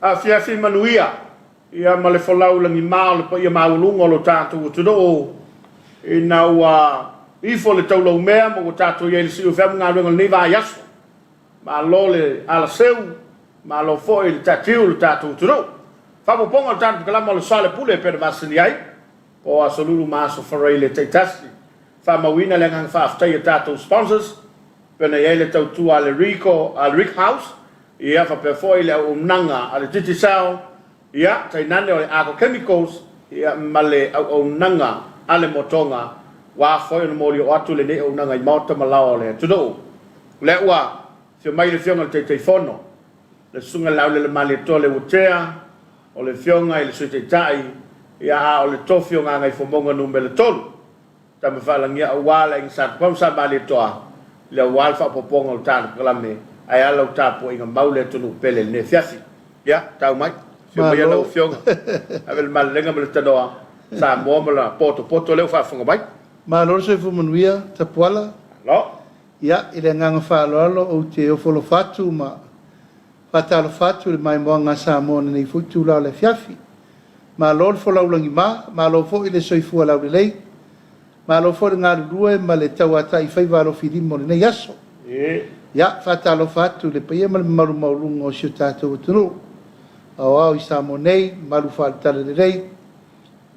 Afiafi manuia ia ma le folau lagima o le paia maualuga o lo tatou atunuu ina ua ifo le taulaumea ma ua tatou i ai i le siu o feau ma galuega o lenei vaiaso. Malo le alaseu, malo foi le taatiu i lo tatou atunuu. Faaopoopoga o le tatou polokalama o le Soalepule e pei ona masani ai, po o Aso Lulu ma Aso Faraile taitasi. Faamauina le agaga faafetai i a tatou sponsors, pei ona i ai le tautua a le Rico, a le Rick House, ia faapea foi le auaunaga a le Digicel, ia tainane o le Argo Chemicals, ia ma le auaunaga a le Motoga, ua foi ona molioo atu lenei auaunaga i maota ma laoa o le atunuu. O lea ua afio mai le Afioga i le Taitaifono, le Susuga i le Laulelei Leuatea, o le Afioga i le Sui Taitai, ia a o le tofi o Gagaifomauga Nu.3, Tamafaalagia aua le Aiga Sa Tupua ma Sa Malietoa, le aua le faaopoopoga o le tatou polokalame, ae a lau tapuaiga mau le atunuu pele i lenei afiafi. Ia, tau mai, afio maia lau Afioga, ave le malelega ma le tanoa, Samoa ma la potopoto lea ua faafofoga mai. Malo le soifua manuia, Tapuala. Malo. Ia, i le agaga faaaloalo ou te ofo alofa atu ma faatalofa atu i le maimoaga a Samoa i lenei foi itula o le afiafi. Malo le folau lagima, malo foi le soifua laulelei, malo foi le galulue ma le tauatai i faiva alofilima o lenei aso. Ia, faatalofa atu i le paia ma le mamalu maualuga o si o tatou atunuu, aoao i Samoa nei, mamalu faale-Talalelei,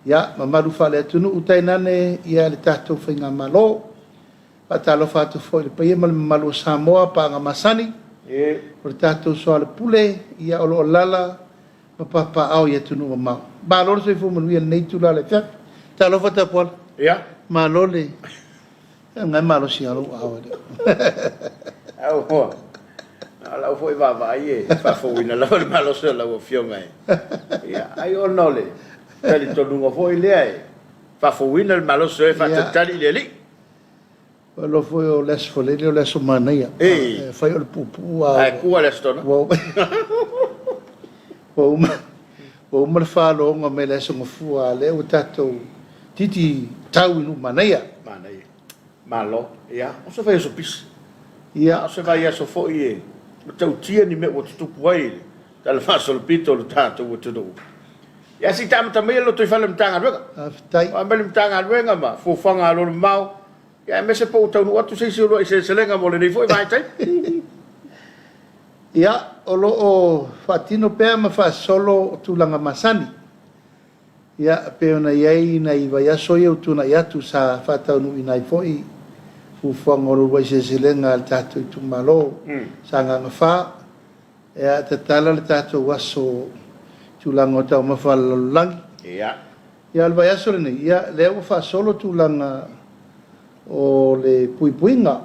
ia, mamalu faale-atunuu tainane ia le tatou faigamalo. Faatalofa atu foi i le paia ma le mamalu o Samoa, paaga masani, o le tatou soalepule, ia o lo o alaala ma papaaao i atunuu mamao. Malo le soifua manuia i lenei itula o le afiafi. Talofa Tapuala. Ia. Malo le... Lena e malosi lava lou aao e le... Aua, o lau foi vaavaai e faafouina lava le malosi o lau Afioga e. Ia, ai ona o le talitonuga foi lea e faafouina le malosi o e faatalitali i le Alii. Ua iloa foi o le Aso Faraile o le aso manaia. E fai o le puupuu a... Ae kua le Aso Tona. Ua uma le faloga mai le Aso Gafua, a o lea ua tatou titi tau i nuu manaia. Manaia. Malo. Ia, o se vaiaso pisi. Ia. O se vaiaso foi e matautia ni mea ua tutupu ai i le talafaasolopito o le tatou atunuu. Ia, se i amata maia le lotoifale o le Matagaluega. Faafetai. Aua mai le Matagaluega ma fuafuaga alualumamao, ia aemaise po ua taunuu atu se isi uluai seleselega mo lenei foi vaitaimi. Ia, o lo o faatino pea ma faasolo tulaga masani. Ia, e pei ona i ai nai vaiaso ia ua tuanai atu sa faataunuuina ai foi fuafuaga o le uluai seleselega a le tatou itumalo Sagaga 4. Ia, tatala le tatou aso i tulaga o taumafa a le lalolagi. Ia. Ia, o le vaiaso lenei, ia, lea ua faasolo tulaga o le puipuiga.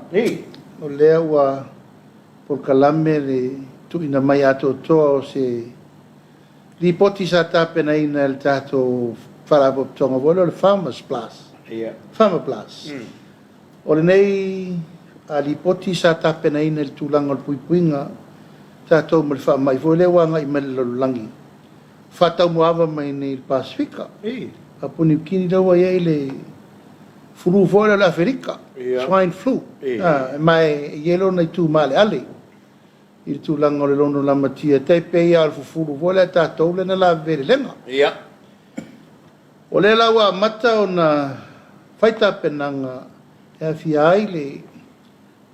O lea ua polokalame le tuuina mai atoatoa o se lipoti sa tapenaina e le tatou faalapotopotoga foi lea o le Farmers Plus. Ia. Farmer Plus. O lenei lipoti sa tapenaina i le tulaga o le puipuiga tatou ma le faamai foi lea ua agai mai le lalolagi, faataumuaava mai nei i le Pasefika. Papua Niu Kini lea ua i ai le flu foi lea o le Aferika, swine flu. Ma e i ai lona itu maaleale i le tulaga o le lono lamatia, tai pei lava o le fufulu foi lea a tatou lea na lavevea i le lega. O lea la ua amata ona fai tapenaga e aafia ai le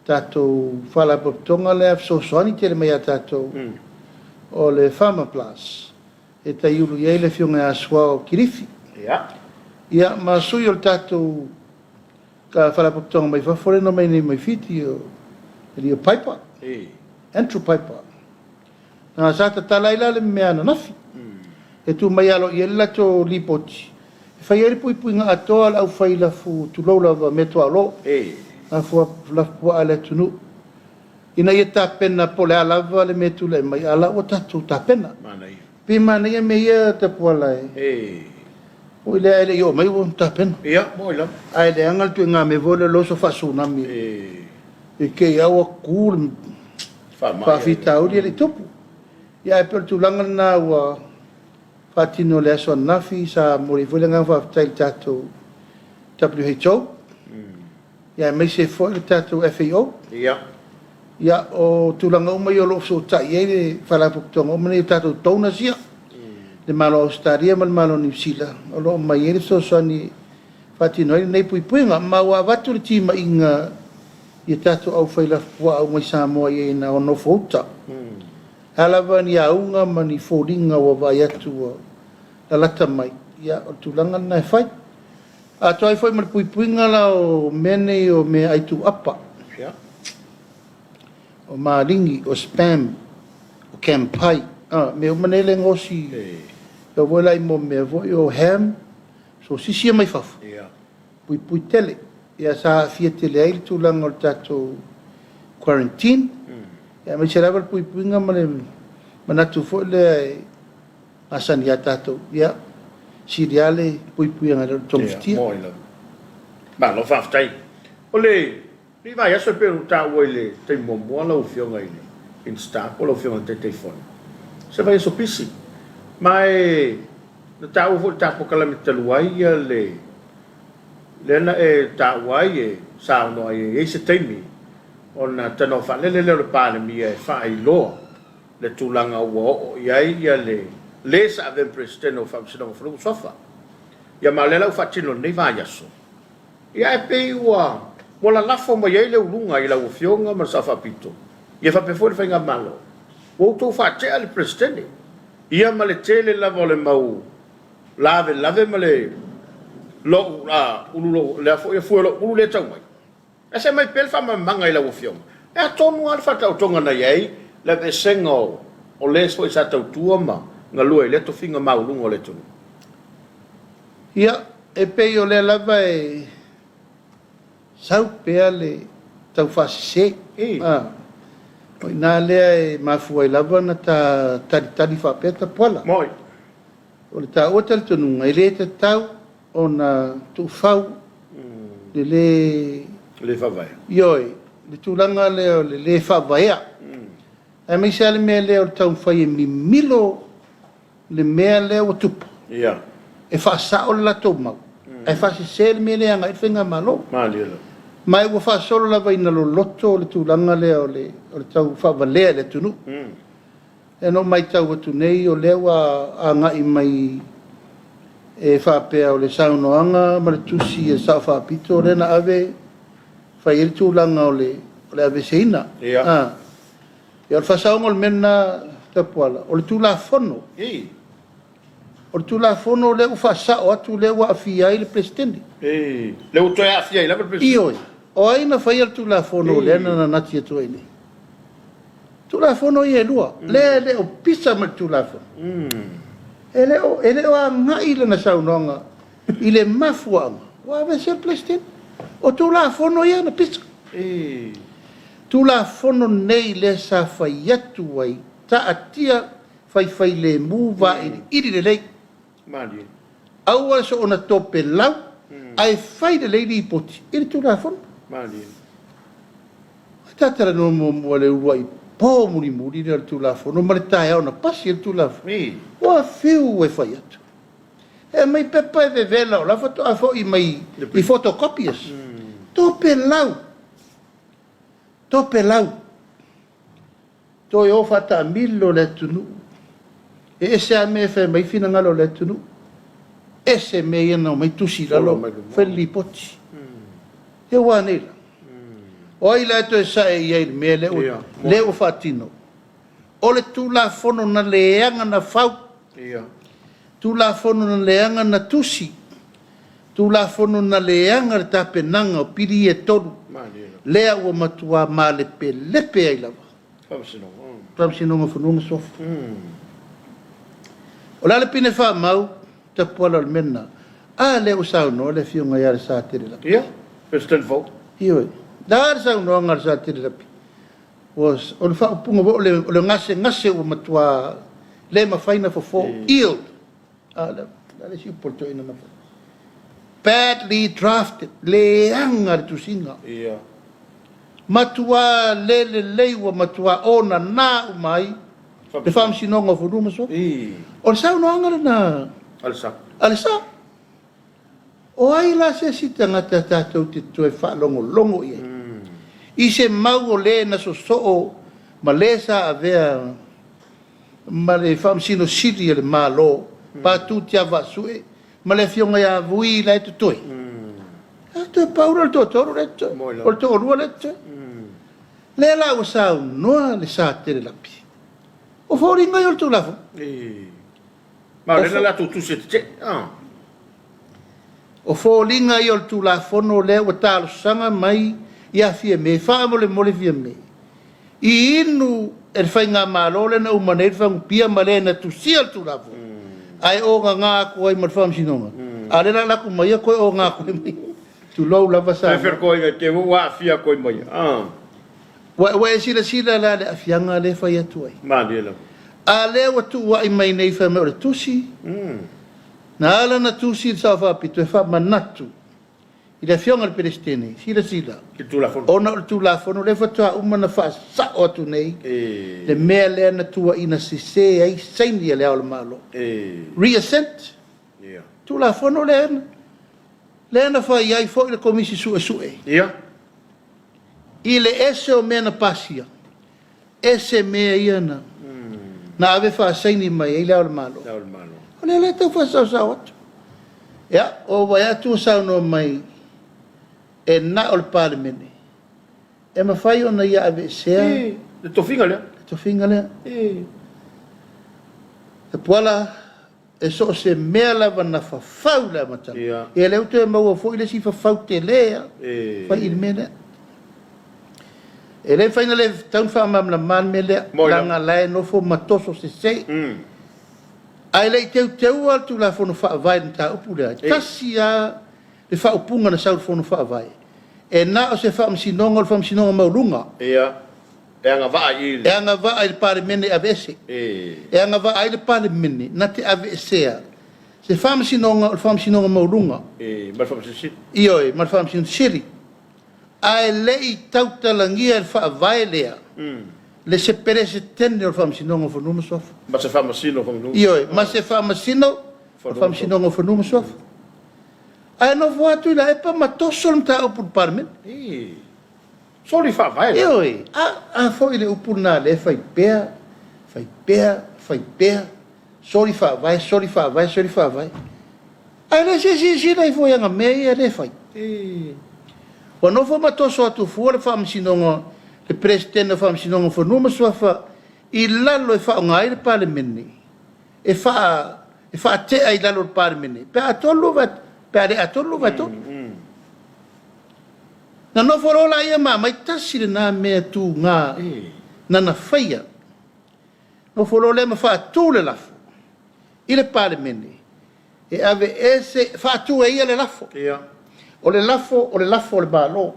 tatou faalapotopotoga lea fesoasoani tele mai ia tatou o le Pharma Plus e taiulu i ai le Afioga ia Suao Kilifi. Ia, ma sui o le tatou faalapotopotoga mai fafo lea na omai nei mai Fiti, o Leo Piper, Andrew Piper. Sa tatala ai la le mea ananafi. E tu mai aloaia ai le latou lipoti e fai ai le puipuiga atoa a le aufai lafu, tulou lava, meatuaolo, lafupuaa a le atunuu, ina ia tapena po o le a lava le mea e tulai mai, a o la ua tatou tapena. Pei manaia mea ia Tapuala e. Oi lea e le i oo mai ua tapena. Ia, moni lava. Ae leaga le ituaiga mea foi lea o le oso faa-tsunami. E te i lava ua tu le faafitauli e le i tupu. Ia ae pei o le tulaga lena ua faatino i le aso ananafi, sa momoli ai foi le agaga faafetai i le tatou WHO, ia aemaise foi le tatou FAO. Ia, o tulaga uma ia o lo o fesootai i ai le Faalapotopotoga uma nei o tatou donors ia, le Malo o Ausetalia ma le Malo o Niu Sila, o lo o aumai ai le fesoasoani e faatino ai lenei puipuiga. Ma ua avatu le timaiga i a tatou aufai lafupuaa uma i Samoa i ai na nofouta. O le a lava ni auga ma ni foliga ua vaai atu ua lalata mai, ia o le tulaga lena e fai. Atoa ai foi ma le puipuiga la o mea nei o meaai tuuapa, o maligi, o spam, o campai, mea uma nei lea e gaosi, e oo foi la i mea foi o ham, sosisi ia mai fafo, puipui tele. Ia sa aafia tele ai le tulaga o le tatou quarantine, aemaise lava le puipuiga ma le manatu foi lea e masani ia tatou, ia sili lava le puipuiga i lo le togafitia. Ia, moni lava. Malo faafetai. O lenei vaiaso e pei ona ou taua i le taimi muamua lau Afioga i le Minisita po o lau Afioga i le Taitaifono, o se vaiaso pisi. Ma e na taua foi i le ta polokalame talu ai le lea na e taua ai e saunoa ai e i ai se taimi ona talanoa faalele lea o le Palemia e faailoa le tulaga ua oo i ai le le sa avea ma Peresetene o Faamasinoga o Fanua ma Suafa. Ia ma o lea la ua faatino i lenei vaiaso, ia ae pei ua ua lalafo mai ai le uluga i lau Afioga ma le Sao Faapito, ia faapea foi le Faigamalo, ua outou faatea le Peresetene, ia ma le tele lava o le mau lavelave ma le lou ulu lou, lea foi fue o lou ulu lea e tau mai. Ae se i aumai pea le faamalamalamaga i lau Afioga, e a tonu lava le faataotoga na i ai le aveesega o le foi sa tautua ma galue i lea tofiga maualuga o le atunuu? Ia, e pei o lea lava e sau pea le taufaasese. O i ina lea e mafua ai lava ona ta talitali faapea Tapuala. O le taua talitonuga, e le tatau ona tuufau le le... Le faavaea. Ioe, le tulaga lea o le le faavaea. Aemaise lava le mea lea o le taumafai e mimilo le mea lea ua tupu, e faasao le latou mau, ae faasese le mea lea e agai i ai le faigamalo. Ma ua faasolo lava ina loloto le tulaga lea o le tau faavalea i le atunuu. Lea na ou matau atu nei o lea ua agai mai e faapea o le saunoaga ma le tusi a le Sao Faapito lea na ave fai ai le tulaga o le aveeseina. Ia, o le faasaoga o le mea lena Tapuala, o le Tulafono, o le Tulafono lea ua faasao atu lea ua aafia ai le Peresetene. Lea ua toe aafia ai lava le Peresetene. Ioe. O ai na faia le Tulafono lea na nanati atu ai nei? Tulafono ia e lua, lea e le o pisa ma le Tulafono. E le o agai lana saunoaga i le mafuaaga ua aveesea le Peresetene. O Tulafono ia na pisa. Tulafono nei lea sa fai atu ai, taatia faifailemu vailiili lelei. Aua le soona topelau, ae fai lelei lipoti i le Tulafono. Ae ta talanoa muamua i le uluai po mulimuli lea o le Tulafono ma le taeao na pasi ai le Tulafono. Ua fiu e fai atu. E aumai pepa e vevela o la faatoa foi mai i photocopiers. Topelau. Topelau. Toe o faataamilo le atunuu. E ese lava mea e fai mai ai finagalo o le atunuu, ese mea ia na omai tusi i lalo fai le lipoti. Ia ua a nei la? O ai la e toe sae i ai i le mea lea ua faatino? O le Tulafono na leaga na fau, Tulafono na leaga na tusi, Tulafono na leaga le tapenaga o pili ia e tolu, lea ua matua malepelepe ai lava. Faamasinoga o Fanua ma Suafa. O le a le pine faamau, Tapuala o le mea lena? A lea ua saunoa le Afioga ia Lesatele Lapi. Ia, President fou. Ioe. Le a le saunoaga a Lesatele Lapi? O le faaupuga foi o le gasegase ua matua le mafai ona fofo, ill. A lea. O le a le isi upu a le toeaina na fai? Badly drafted, leaga le tusiga. Ia. Matua le lelei ua matua onana uma ai le Faamasinoga o Fanua ma Suafa. O le saunoaga lena a le Sa. A le Sa. O ai la se isi tagata tatou te toe faalogologo i ai i se mau o le na sosoo ma le sa avea ma le Faamasino Sili a le Malo, Patu Tiavaasue ma le Afioga ia Vui la e totoe? A toe pau lea o le toatolu lea e totoe, o le toalua lea e totoe. Lea la ua saunoa le Sa Telelapi, o foliga ia o le Tulafono. Ma o lea na latou tusi e tetee. O foliga ia o le Tulafono lea ua talosaga mai ia Fiame, faamolemole Fiame, i inu e le Faigamalo lea na uma nei le fagupia ma le na tusia le Tulafono, ae ogaga atu ai ma le Faamasinoga, a o lea o le a latu mai ia toe oga atu ai ma ia. Tulou lava Samoa. Feferekoiga i te ua aafia atu ai ma ia. Ua e silasila la i le aafiaga lea e fai atu ai? Malie lava. A lea ua tuuai mai nei fai mai o le tusi, na ala na tusi le Sao Faapito e faamanatu i le Afioga i le Peresetene, silasila, I le Tulafono. Ona o le Tulafono lea faatoa uma na faasao atu nei le mea lea na tuuaina sese ai saini a Le Ao o le Malo. Re-assent, Tulafono lea lea na fai ai foi le Komisi Suesue i le ese o mea na pasia, ese mea ia na na ave faasaini mai ai Le Ao o le Malo. Le Ao o le Malo. O lea la e tau faasaosao atu. Ia, ua vaai atu ua saunoa mai e na o le Palemene e mafai ona ia aveesea Le tofiga lea. Le tofiga lea. Tapuala, e so o se mea lava na fafau i le amataga, ia lea ua toe maua foi le isi fafau tele lava fai i le mea lea. E le mafai ona le tatau ona faamalamalama le mea lea, leaga la e nofo ma toso sese. Ae le i teuteua le Tulafono Faavae i le mataupu lea, e tasi lava le faaupuga na sau i le Fono Faavae, e na o se faamasinoga o le Faamasinoga Maualuga. Ia, e agavaa i le... E agavaa i le Palemene e aveese. E agavaa ai le Palemene na te aveesea se faamasinoga o le Faamasinoga Maualuga. Ma le Faamasino Sili. Ioe, ma le Faamasino Sili. Ae le i tautalagia e le Faavae lea le se Peresetene o le Faamasinoga o Fanua ma Suafa. Ma se Faamasino o Fanua. Ioe, ma se Faamasino o le Faamasinoga o Fanua ma Suafa. Ae nofo atu i Laepa ma toso le mataupu i le Palemene. Soli faavae la. Ioe, a foi le upu lena lea e fai pea, fai pea, fai pea, soli faavae, soli faavae, soli faavae. Ae le se silasila ifo i ana mea ia lea e fai. Ua nofo ma toso atu fua le Faamasinoga, le Peresetene o Faamasinoga o Fanua ma Suafa i lalo e faaaoga ai le Palemene, e faa e faatea i lalo o le Palemene pe a atoa le 2 pe a le atoa le 2/3. Na nofo loa laia ma aumai tasi lena mea tuga na na faia. Nofo loa lea ma faatu le lafo i le Palemene e aveese, faatu e ia le lafo. O le lafo, o le lafo a le Malo.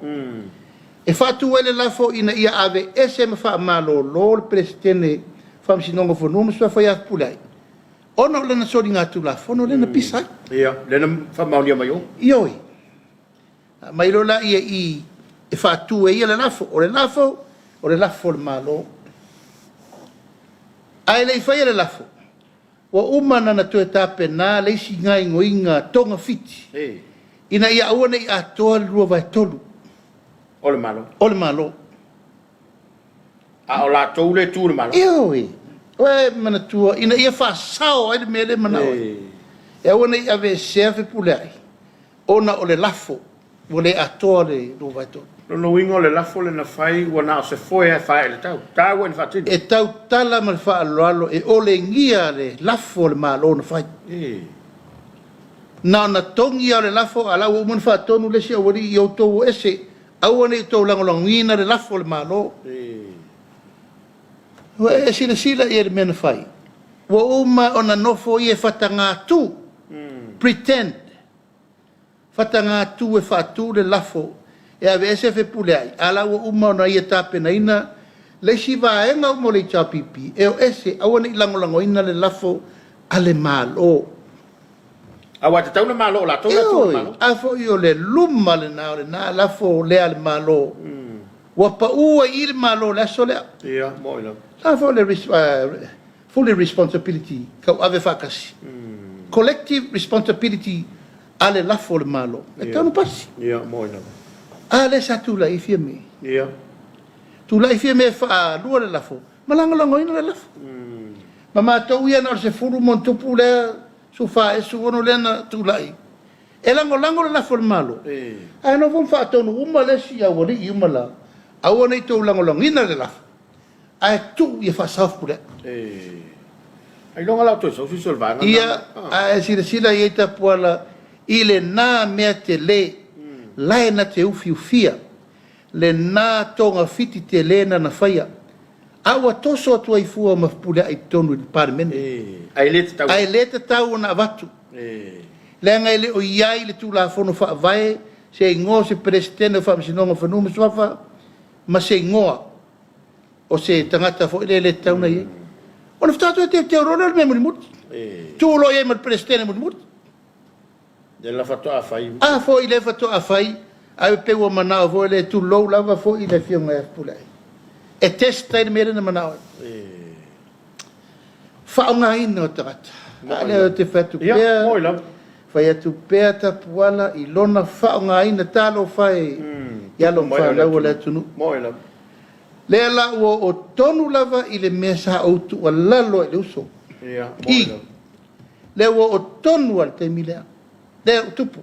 E faatu ai le lafo ina ia aveese ma faamalolo le Peresetene Faamasinoga o Fanua ma Suafa ia Fepuleai, ona o lana soligatulafono lea na pisa ai. Ia, lea na faamaonia mai o. Ioe. Aumai loa laia i i e faatu e ia le lafo. O le lafo, o le lafo a le Malo. Ae le i faia le lafo, ua uma ona na toe tapena le isi gaoioiga togafiti ina ia aua ne i atoa le 2/3 o le Malo. O le Malo. A o latou le tu i le Malo. Ioe. Ua e manatua ina ia faasao ai le mea lea e manao ai. E aua ne i aveesea Fepuleai ona o le lafo ua le atoa le 2/3. Lona uiga o le lafo lea na fai ua na o se foe lava e fae i le tau. Taua ina faatino. E tautala ma le faaaloalo e olegia le lafo a le Malo na fai. Na ona togi lava o le lafo a la ua uma ona faatonu le isi aualii i outou o ese, aua ne i outou lagolagoina le lafo a le Malo. Ua e silasila i ai i le mea na fai? Ua uma ona nofo ia e fatagatu, pretend, fatagatu e faatu le lafo e aveese Fepuleai, a la ua uma ona ia tapenaina le isi vaega uma o le HRPP e o ese, aua ne i lagolagoina le lafo a le Malo. Aua e tatau ona malo, o latou la e tu i le Ioe, Malo. a foi o le luma lena o lena lafo lea a le Malo, ua pau ai i i le Malo i le aso lea. Ia, moni lava. A foi o le fully responsibility tauave faatasi, collective responsibility a le lafo o le Malo, e tatau ona pasi. Ia, moni lava. A lea sa tulai ai Fiame. Ia. Tulai Fiame e faalua le lafo ma lagolagoina le lafo. Ma matou ia na o le 10 ma ona tupu lea, 14 ea 16 lea na tulai e lagolago le lafo a le Malo. Ae nofo ma faatonu uma le isi aualii uma la, aua ne i tou lagolagoina le lafo, ae tuu ia faasao Fepuleai. Ailoga la o toe sau se isi o le vaega lena. Ia, ae silasila i ai Tapuala i lena mea tele, la e na te ufiufia lena togafiti tele na na faia, a ua toso atu ai fua ma Fepuleai i totonu i le Palemene. Ae le tatau. Ae le tatau ona avatu. Leaga e le o i ai le Tulafono Faavae se igoa o se Peresetene o Faamasinoga o Fanua ma Suafa ma se igoa o se tagata foi lea e le tatau ona i ai. Ona faatoa toe teuteu loa lea o le mea mulimuli. Tuu loa i ai ma le Peresetene mulimuli. Lea la faatoa fai. A foi lea faatoa fai, ae pei ua manao foi lea, tulou lava foi le afioga ia Fepuleai, e test ai le mea lea na manao ai. Faaaogaina o tagata. A lea ou te fai atu pea, Moi lava. fai atu pea Tapuala i lona faaaogaina, talofa e i alo ma fanau o le atunuu. Moi lava. Lea la ua oo tonu lava i le mea sa ou tuualalo ai i le uso. Moi I lava. lea ua oo tonu lava i le taimi lea. Lea ua tupu.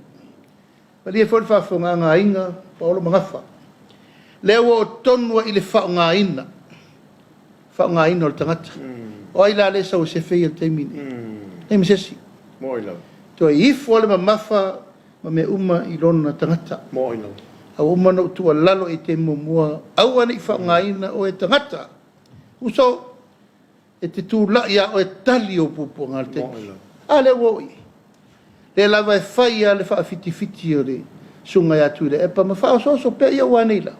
Malie foi le faafofogaaga a Aiga, Paolo ma Gafa. Lea ua oo tonu lava i le faaaogaina, faaaogaina o le tagata. O ai la lea e sau e sefe ia i le taimi lenei? Leai ma se isi. Moi lava. Toe ifo lava le mamafa ma mea uma i lona tagata. Moi lava. A ua uma ona ou tuualalo i le taimi muamua, aua ne i faaaogaina oe e tagata. Uso, e te tulai lava oe e tali ou puapuaga i le taimi. A lea ua oo i ai. Lea lava e fai lava le faafitifiti o le susuga ia Tuilaepa ma faaosooso pea ia ua nei la.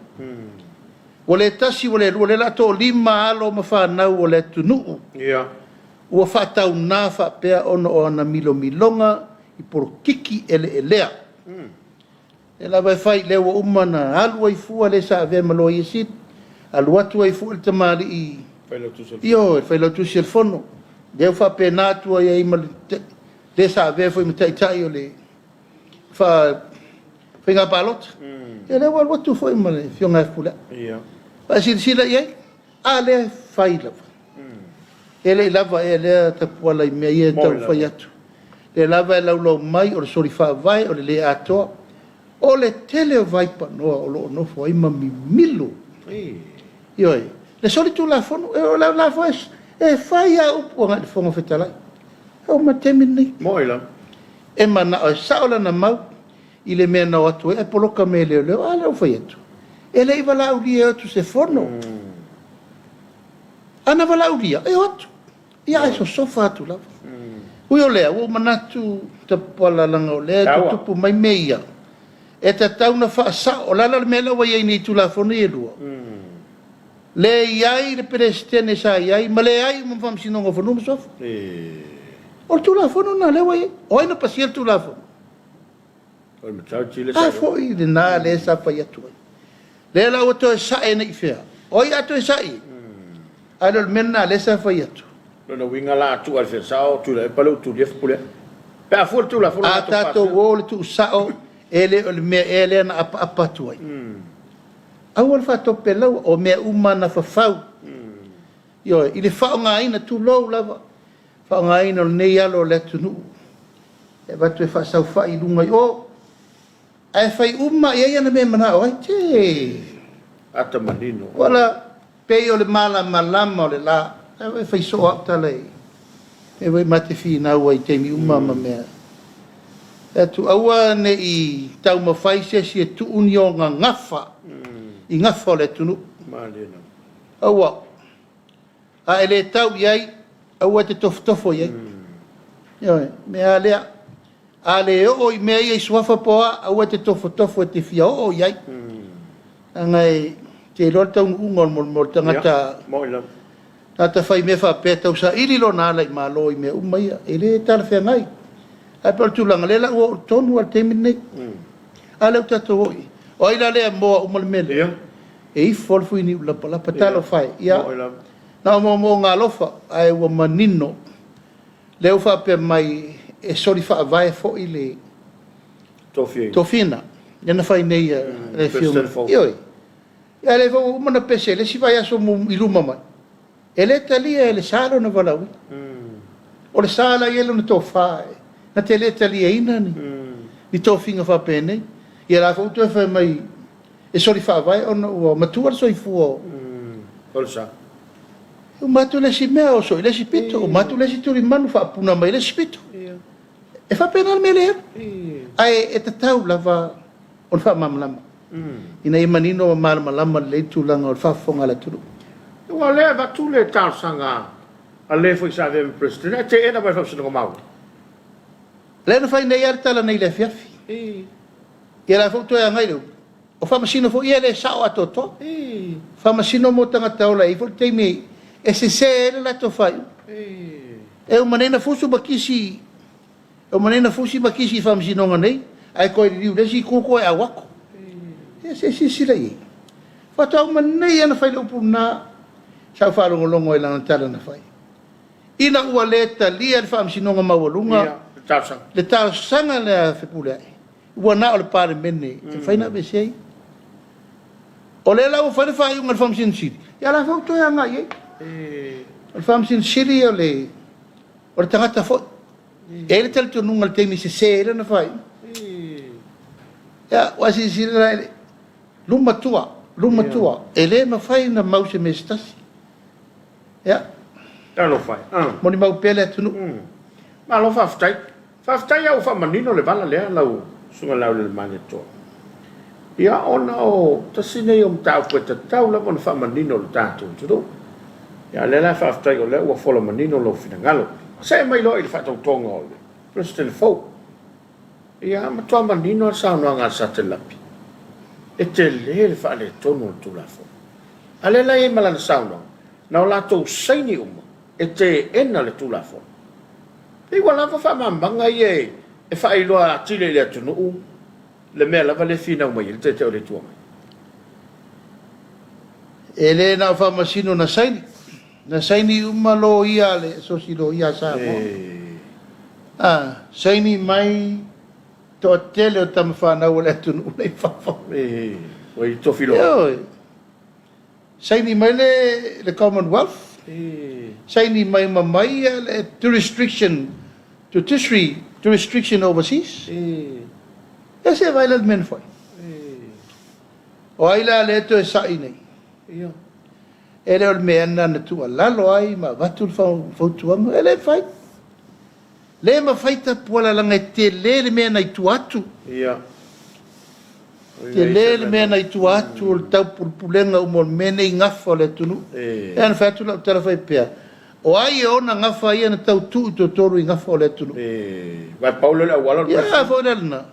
Ua le tasi ua le lua, lea o le a toalima alo ma fanau o le atunuu ua faatauna faapea ona o ana milomiloga i polokiki eleelea. Lea lava e fai, lea ua uma ona alu ai fua le sa avea ma Loia Sili, alu atu ai fua le tamalii, ioe, le Failautusi o le Fono, lea ua faapena atu ai ma le sa avea foi ma taitai o le faiga palota. Ia lea ua alu atu foi ma le afioga ia Fepuleai. Ae silasila i ai, a lea e fai lava. E le i lava ea lea Tapuala i mea ia e tau fai atu. Lea lava e laulau mai o le soli faavae o le le atoa. O le tele o vaipanoa o lo o nofo ai ma mimilo. Ioe, le soli tulafono, o le la foi e fai lava upu agai i le Fofoga Fetalai. E oo mai i le taimi lenei. Moi lava. E manao e sao lana mau i le mea na o atu ai ae poloka mai e leoleo. A lea ua fai atu. E le i valaaulia e o atu i se fono. A na valaaulia, e o atu. Ia ae sosofa atu lava. Ui o lea, ua ou manatu Tapuala leaga o lea e tutupu mai mea ia, e tatau ona faasao. O le ala o le mea lea ua i ai nei i Tulafono ia e lua, le i ai le Peresetene sa i ai ma leai uma ma Faamasinoga o Fanua ma Suafa. O le Tulafono lena lea ua i ai. O ai na pasia le Tulafono? A foi lena lea sa fai atu ai. Lea la ua toe sae nei i fea? O ai a toe sae? A le o le mea lena lea sa fai atu. Lona uiga la a tuu lava i le feasao, Tuilaepa lea ua tulia Fepuleai. Pe a fua le Tulafono A tatou o le tuusao, e le o le mea ea lea na apaapa atu ai. Aua le faatopelaua, o mea uma na fafau. Ioe, i le faaaogaina, tulou lava, faaaogaina o lenei alo o le atunuu e avatu e faasaufai i luga i o, ae fai uma i ai ana mea e manao ai. Tee! Ata manino. Wala, pei o le malamalama o le la, e fai soo au tala i mea foi ma te finau ai i taimi uma ma mea. E atu, aua ne i taumafai se isi e tuu ni ona gafa i gafa o le atunuu. Aua, a e le tau i ai, aua e te tofotofo i ai. Ioe, mea lava lea. A le oo i mea ia i suafa po o a, aua e te tofotofo e te fia oo i ai. Leaga e te iloa le taunuuga o le tagata, tagata fai mea faapea, tau saili lona ala i Malo i mea uma ia. E le talafeagai. Ae pei o le tulaga, lea la ua oo tonu lava i le taimi lenei. A lea ua tatou oo i i. O ai la lea e moa uma le mea lea? E ifo lava le fuiniu i le lapalapa. Talofa e. Ia, na o moomooga alofa, ae ua manino. Lea ua faapea mai e soli faavae foi le tofiga lea na fai nei e le Afioga. Ioe. Ia a o lea foi ua uma ona pese i le isi vaiaso i luma mai, e le talia e Lesa lona valaauina. O Lesa la e i ai lona tofa na te le taliaina ni tofiga faapenei. Ia la foi ua toe fai mai e soli faavae ona ua matua le soifua o Lesa. Uma atu le isi mea oso i le isi pito, uma atu le isi tulimanu faapuna mai i le isi pito. E faapena le mea lea e alu. Ae e tatau lava ona faamalamalama ina ia manino ma malamalama lelei le tulaga o le faafofoga a le atunuu. Aua o lea e avatu le talosaga a le foi sa avea ma Peresetene ae teena mai e le Faamasinoga Maualuga. Lea na fai nei lava le tala nei i le afiafi. Ia la foi ua toe agai le upu, o faamasino foi ia e le sao atoatoa. Faamasino mo tagata ola e i ai foi le taimi e sese ai le latou faaiuga. E uma nei na fusu ma kisi, e uma nei na fusi ma kisi i faamasinoga nei, ae toe liliu i le isi itu toe auako. Ia se i silasila i ai. Faatoa uma nei lava na fai le upu lena, sa ou faalogologo i lana tala na fai. Ina ua le talia e le Faamasinoga Maualuga le talosaga lea a Fepuleai, ua na o le Palemene e mafai ona aveesea ia. O lea la ua fai le faaiuga a le Faamasino Sili, ia o la foi ua toe agai i ai. O le Faamasino Sili o le tagata foi. E i ai le talitonuga i le taimi e sese ai lana faaiuga. Ia, ua silasila la i le luma tua, luma tua, e le mafai ona mau i se mea se tasi. Ia. Talofa e. Molimau pea le atunuu. Malo faafetai. Faafetai lava ua faamanino le vala lea lau Susuga Laulelemaalietoa. Ia ona o tasi nei o mataupu e tatau lava ona faamanino i le tatou atunuu. Ia a o lea la faafetai o lea ua fola manino lou finagalo. See mai loa i le faatautoga o le Peresetene fou. Ia matua manino lava le saunoaga a Satelapi, e tele le faaletonu o le Tulafono. A o lea la e i ai ma lana saunoaga, na o latou saini uma e teena le Tulafono. Pei ua lava faamalamalamaga ia e faailoa atili i le atunuu le mea lava lea e finau mai ai le Taitai o le Itu Agai. E le na o Faamasino na saini, na saini uma loia a le Asosi Loia a Samoa. A saini mai toatele o tama fanau a le atunuu la i fafo. Ua i tofi loa. Ioe. Saini mai le Commonwealth, saini mai uma mai le jurisdiction, judiciary jurisdiction overseas. Ia se vaai la i le mea na fai. O ai la lea e toe sa'i nei? E le o le mea lena na tuualalo ai ma avatu le fautuaga. E le mafai. Le mafai Tapuala leaga e tele le mea na i tua atu. Tele le mea na i tua atu o le taupulepulega uma o le mea nei gafa o le atunuu. E ona fai atu lau tala faipea, o ai e ona gafa ia na tau tuu i totonu i gafa o le atunuu? Aua pau lea o le auala o le Ia foi lea lena.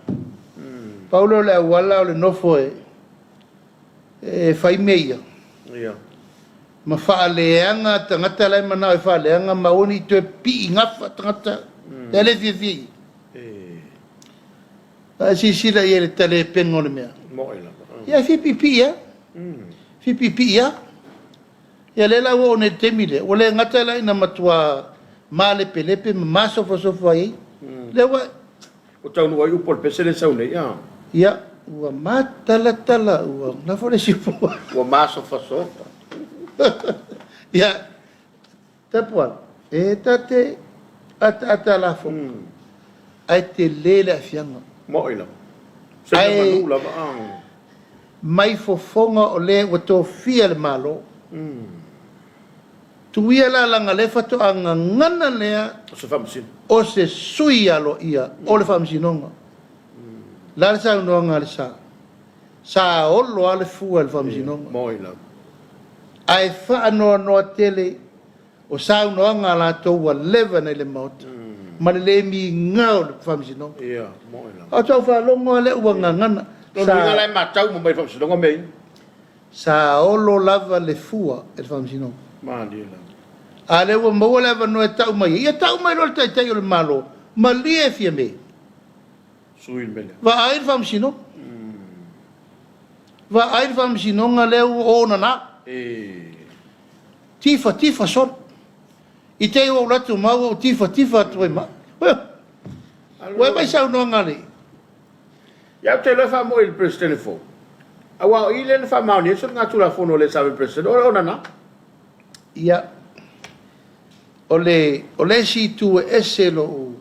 Pau lea o le auala o le nofo e fai mea ia. Ma faaleaga tagata la e manao e faaleaga ma aua ne i toe pii gafa tagata la e le fiafia i ai. A e silasila i ai i le talepega o le mea. Ia e fia piipii lava. Fia piipii lava. Ia lea la ua oo nei i le taimi lea, ua le gata la ina matua malepelepe ma masofasofa ai. Lea ua Ua taunuu ai upu o le pese lea e sau nei, a? Ia, ua matalatala, ua lafo le isi upu. Ua masofasofa. Ia, Tapuala, e ta te ataata lafoga, ae tele le aafiaga. Moi lava. Se mea manu lava, a. Mai fofoga o le ua tofia le Malo. Tuia la laga lea faatoa gagana lea O se faamasino. O se sui aloaia o le faamasinoga. La le saunoaga a le sa. Sa olo lava le fua i le faamasinoga. Moi lava. Ae faanoanoa tele o saunoaga a latou ua leva nei le Maota ma le le miga o le faamasinoga. Ia, moi lava. Faatoa faalogo lava lea ua gagana. Lona uiga la e matau uma mai e le faamasinoga mea ia. Sa olo lava le fua e le Faamasinoga. Malie lava. A lea ua maua le avanoa e tau mai ai, ia tau mai loa le Taitai o le Malo, malie Fiame. Sui le mea lea. Vaai le Faamasinoga. Vaai le Faamasinoga lea ua o nana. Tifatifa solo. I te i ua ou alu atu ma au ua ou tifatifa atu ai ma au. Ua e vaai i saunoaga a le. Ia ou te iloa e faamoi i le Peresetene fou, aua o i lea na faamaonia ai soligatulafono a le sa avea ma Peresetene, o le onana. Ia, o le, o le isi itu e ese lou,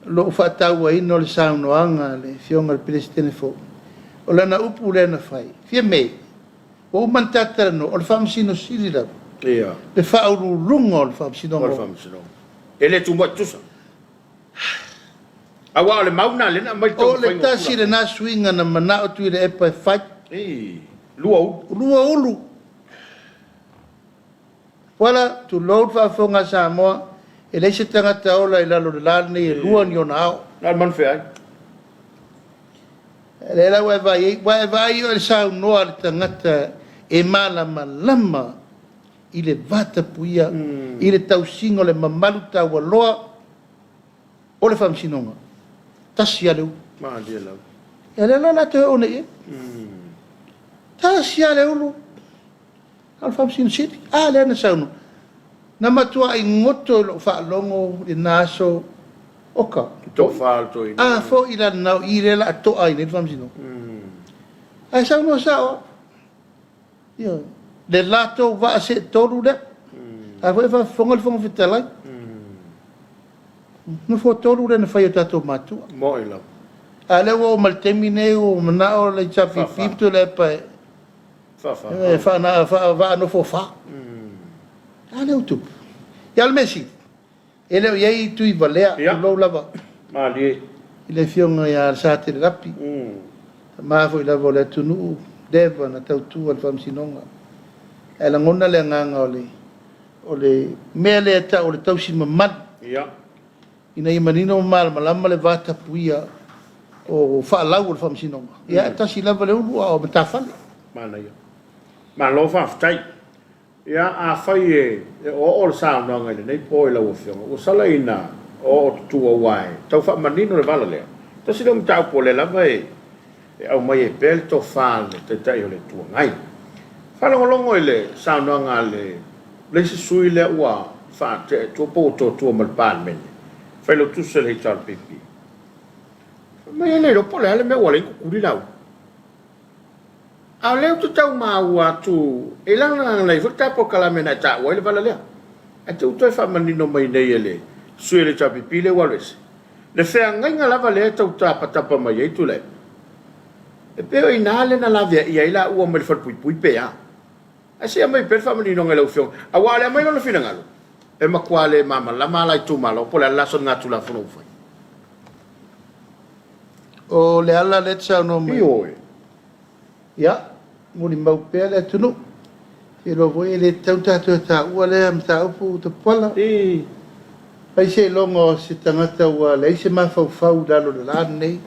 lou faatauaina o le saunoaga a le Afioga i le Peresetene fou, o lana upu lea na fai, Fiame, ua uma ona ta talanoa, o le Faamasino Sili lava, Ia. le Faauluuluga o le Faamasinoga. O le Faamasinoga. E le tumuai tutusa. Aua o le mau lena lea na aumai i le O le taumafaiga o tasi Tulafono. lena suiga na manao Tuilaepa e fai. Ii, 2 ulu. 2 ulu. Tuala, tulou le faafofoga a Samoa, e leai se tagata ola i lalo o le la lenei e 2 ni ona ao. Na o le manufeai. O lea la ua e vaai ai, ua e vaai oe i le saunoa a le tagata e malamalama i le vatapuia, i le tausiga o le mamalu taualoa o le Faamasinoga. Tasi lava le ulu. Malie lava. Ia lea la o le a toe oo nei i ai. Tasi lava le ulu. A o le Faamasino Sili, a lea na saunoa. Na matuai goto i lou faalogo i lena aso, oka. Tofa le toeaina. A foi la lena o i lea o le a to'a ai nei le Faamasinoga. Ae saunoa sao lava. Ioe. Le latou vaa seetolu lea. A foi e faafofoga le Fofoga Fetalai. Nofoatolu lea na fai e o tatou matua. Moi lava. A o lea ua oo mai i le taimi lenei ua manao le HRPP ma Tuilaepa e faava-nofofa. A lea ua tupu. Ia o le mea sili, e le o i ai Tuivalea, tulou lava. Malie. I le afioga ia Satelelapi, tama foi lava o le atunuu, leva na tautua i le Faamasinoga. Ae lagona le agaga o le o le mea lea e tau o le tausi mamalu. Ina ia manino ma malamalama le vatapuia o faalau o le Faamasinoga. Ia, e tasi lava le ulu a o matafale. Manaia. Malo faafetai. Ia, afai e oooo le saunoaga i lenei po i lau Afioga, ua sala ina oooo tutu aua e tau faamanino le vala lea. Tasi lea o mataupu o lea lava e aumai ai pea le tofa a le Taitai o le Itu Agai. Faalogologo i le saunoaga a le le isi sui lea ua faatea i tua po ua totoa ma le Palemene, Failautusi a le HRPP. Fai mai e le iloa po o le a le mea ua ala ai ona tutuli Laauli. A o lea ou te tau maua atu, e lagalaga ai foi le ta polokalame na e taua ai le vala lea. Ae te i ua toe faamanino mai nei e le sui o le HRPP lea ua alu ese, le feagaiga lava lea e tau tapatapa mai ai Tuilaepa. E pei o i ina lea na laveaia ai laua mai le falepuipui pe a. Ae se i aumai pea le faamaninoga i lau Afioga, aua o le aumai lona finagalo, e matua le malamalama lava la itumalo po o le a le la soligatulafono ua fai. O le ala lea e te saunoa mai ai. Ioe. Ia, molimau pea le atunuu. Te iloa foi e le tatau ona tatou toe taua lea mataupu Tapuala. I. Fai seiloga o se tagata ua leai se mafaufau i lalo o le la lenei,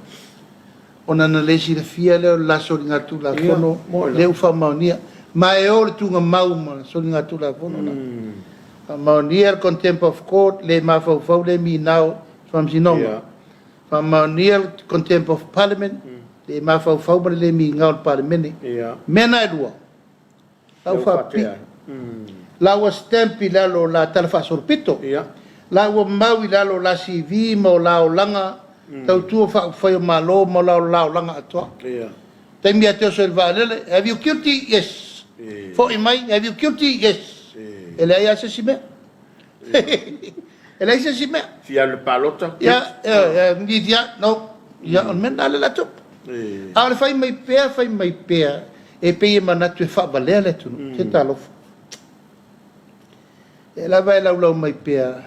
ona na le silafia lea o le la soligatulafono lea ua faamaonia. Ma e o le tuugamau ma le soligatulafono la. Faamaonia le Contempt of Court, le mafaufau le minao i le Faamasinoga. Faamaonia le Contempt of Parliament, le mafaufau ma le le migao i le Palemene. Mea na e lua, la ua faapipii, la ua stamp i lalo o la talafaasolopito, la ua mau i lalo o la CV ma o la olaga tautua faaupufai o Malo ma o la olaga atoa. Taimi lava e te oso ai i le vaalele, have you guilty? Yes. Foi mai, have you guilty? Yes. E leai lava se isi mea. E leai se isi mea. Fia alu i le palota? Ia, ia, no. Ia, o le mea lena lea o le a tupu. A o le fai mai pea, fai mai pea, e pei e manatu e faavalea le atunuu. Se talofa. O lea lava e laulau mai pea,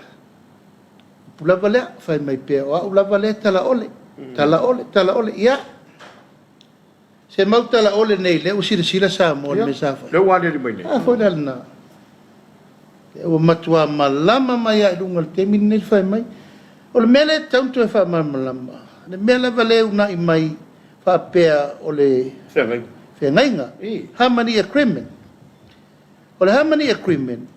upu lava lea, fai mai pea, o au lava lea e talaole, talaole, talaole. Ia, se mau talaole nei, lea ua silasila Samoa i le mea sa fai. Lea ua aliali mai nei. A foi la lena. Lea ua matua malama mai lava i luga i le taimi lenei le fai mai. O le mea lea e tatau ona toe faamalamalama, le mea lava lea e uunai mai faapea o le Feagaiga. Feagaiga, Harmony Agreement. O le Harmony Agreement,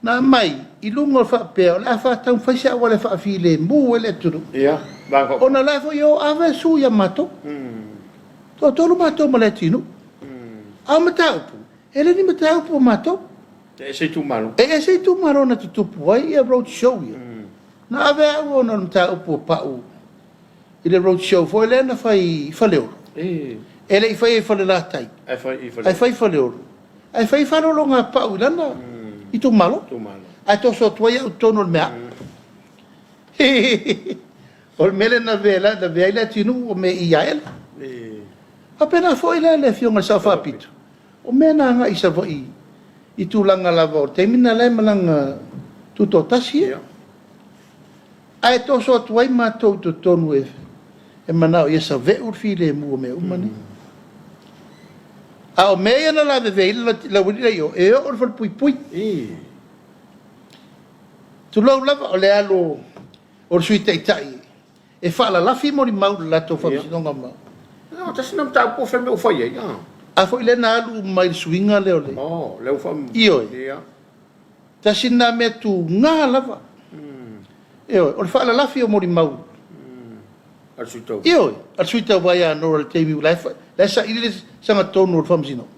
Na aumai i luga o le faapea o le a faataumafai se auala e faafilemu ai le atunuu. Ia, vaega faaopoopo. Ona o la e foi e o ave sue ia matou. Toatolu matou ma Leatinuu. A o mataupu, e le o ni mataupu a matou. E ese itumalo. E ese itumalo na tutupu ai ia road show ia. Na ave au ona o le mataupu a Pau i le road show foi lea na fai i Faleolo. E le i faia i Falelatai, Ae fai i Faleolo. Ae fai i Faleolo. Ae fai faalologa a Pau i lana itumalo. Ae toso atu ai au i totonu o le mea. O le mea lea na avea ai Leatinuu o mea i Iaela. Faapena foi la le afioga i le Sao Faapito, o mea na agai i Savaii i tulaga lava o le taimi lena la e malaga tutoatasi ia. Ae toso atu ai matou i totonu e manao ia saveu le filemu o mea uma nei. A o mea ia na lavevea ai le aualii la i o, e oo i le falepuipui. Tulou lava, o le alu o le Sui Taitai e faalalafi molimau i le latou faamasinoga ma... No, tasi na mataupu o fai mea ua fai ai. A foi lea na alu uma i le suiga lea o le... Oh, lea ua faa... Ioe. Ia. Tasi lena mea tuga lava. Ioe, o le faalalafi o molimau. A le sui tauva. Ioe, a le sui tauva ia Nora i le taimi la e saili le sagatonu o le faamasinoga.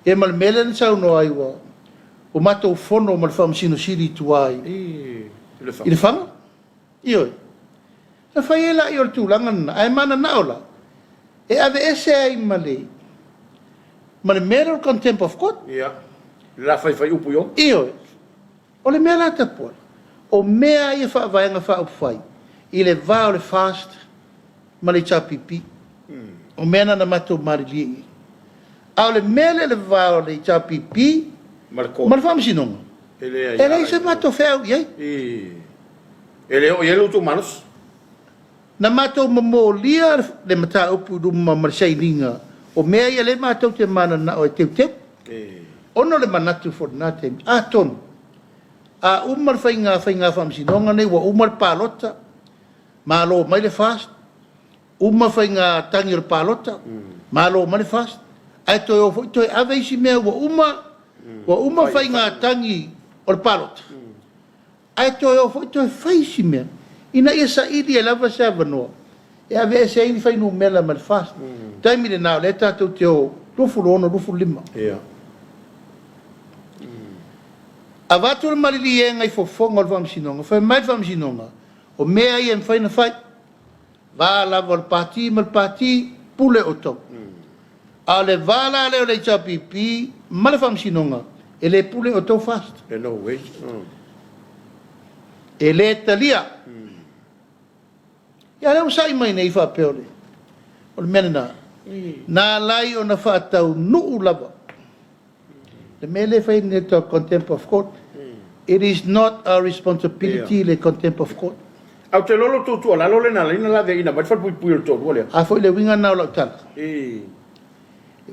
Ia ma le mea lea na saunoa ai ua matou fono ma le Faamasino Sili i tua i Lefaga. Ioe. Na fai ai lea o le tulaga lena, ae mananao la, e aveese ai ma le mea lea o le contempt of court. Ia, le la faifai upu i o. Ioe. O le mea la Tapuala, o mea ia faavaega faaupufai i le va o le FAST ma le HRPP. O mea na na matou malilie i ai. A o le mea lea i le va o le HRPP ma le ma le Faamasinoga, E leai e leai se matou feau i ai. E le oo i ai lo outou malosi. Na matou momolia le mataupu i luma ma le sainiga o mea ia lea matou te mananao e teuteu. Ona o le manatu foi i lena taimi, atonu a uma le faiga faamasinoga nei, ua uma le palota, malo mai le FAST, uma faiga tagi o le palota, malo mai le FAST, ae toe o foi toe ave isi mea ua uma, ua uma faiga tagi o le palota, ae toe o foi toe fai isi mea, ina ia saili ai lava se avanoa e aveese ai ni fuainumera ma le FAST. Taimi lena o lea tatou te o 26, 25. Avatu le maliliega i fofoga o le Faamasinoga, fai mai le Faamasinoga, o mea ia e mafai ona fai. Va lava o le pati ma le pati, pule outou. A o le va la lea o le HRPP ma le Faamasinoga, e le pule outou FAST. E no way. E le talia. Ia lea ua sai mai nei faapea o le mea lena. Na alai ona faataunuu lava. Le mea lea fai nei tau contempt of court. It is not our responsibility le contempt of court. Au te lolo tou tuualalo le na laina la veina mai le falepuipui o le toalua lea. A foi le uiga lena o lau tala. Le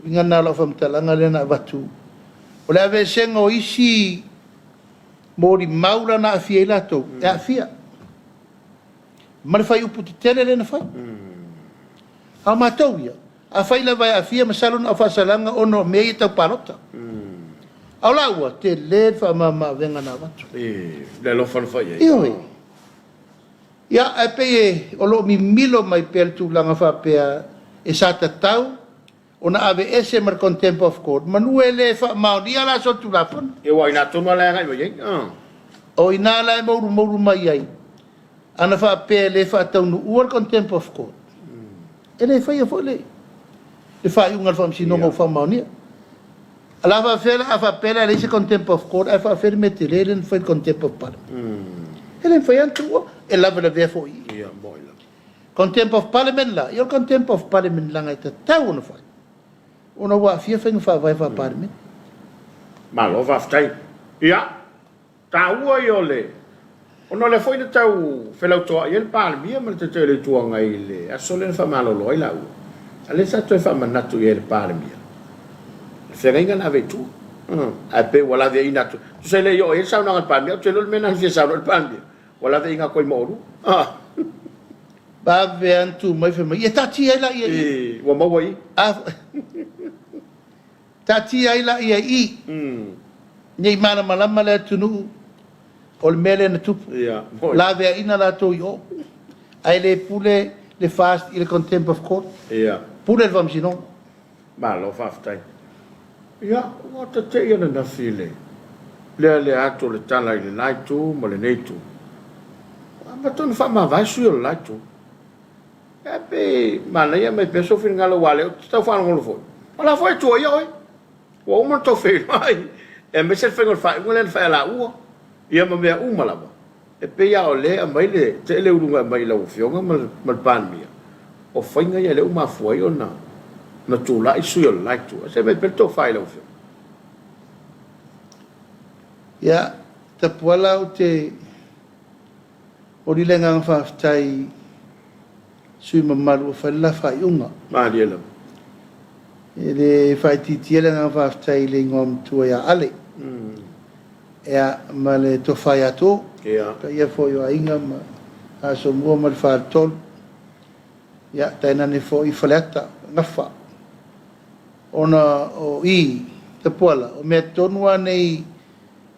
uiga lena o lau faamatalaga lea na avatu. O le aveesega o isi molimau la na aafia ai latou, e aafia. Ma le faiupu tetele lea na fai. A o matou ia, afai lava e aafia, masalo na o faasalaga ona o mea ia tau palota. A o laua, tele le faamama-avega na avatu. Le alofa na fai ai. Ioe. Ia, ae pei e o lo o mimilo mai pea le tulaga faapea e sa tatau ona aveese ma le contempt of court, manu e le faamaonia la solitulafono. E ua ina tonu ala e agai mai ai. O ina la e moulumoulu mai ai, ana faapea e le faataunuua le contempt of court, e le faia foi le faaiuga a le Faamasinoga ua faamaonia. A la faapea la, a faapea la e leai se contempt of court, ae faapea le mea tele lea na fai le contempt of parliament. E le mafai lava ona tuua, e lavelavea foi i i. Ia, moi lava. Contempt of parliament la, ia o le contempt of parliament leaga e tatau ona fai, ona ua aafia faiga faavae faa-Palemene. Malo faafetai. Ia, taua ia o le... Ona o lea foi na tau felautoai ai le Palemia ma le Taitai o le Itu Agai i le aso lea na faamalolo ai laua. A lea sa toe faamanatu i ai e le Palemia le feagaiga na ave i tua. Ae pei ua laveaiina atu. Tusa e le i oo i ai le saunoaga a le Palemia, ou te iloa le mea lena na fia saunoa ai le Palemia, ua laveaiina atu ai ma oulua. Vave lava na tu mai fai mai, ia taatia ai laia i i. Ua maua i i. Taatia ai laia i i. Ne i malamalama le atunuu o le mea lea na tupu. Laveaina latou i o, ae le pule le FAST i le Contempt of Court. Pule le Faamasinoga. Malo faafetai. Ia, ua ta te i ananafi i le lealea atu o le tala i le la itu ma lenei itu. Ua amata ona faamavae sui o le la itu. Ae pei manaia mai pea sou finagalo aua o lea ou te tau faalogologo foi, o la foi e tuuaia oe. Ua uma ona tou feiloai, aemaise le faiga o le faaiuga lea na fai ia laua, ia ma mea uma lava. E pei lava o lea e aumai le tele uluga e aumai i lau Afioga ma le Palemia, o faiga ia lea ua mafua ai ona tulai sui o le la Itu. Se i aumai pea le tofa i lau Afioga. Ia, Tapuala, ou te momoli le agaga faafetai i sui usufono mamalu ua fai le la faaiuga. Malie lava. E le faaitiitia le agaga faafetai i le igoa matua ia Ale. Ia, ma le tofa ia Tuuu. Ia. Paia foi o aiga ma Asomua ma le Faletolu. Ia, tainane foi Faleata, Gafa. Ona o i, Tapuala, o mea tonu lava nei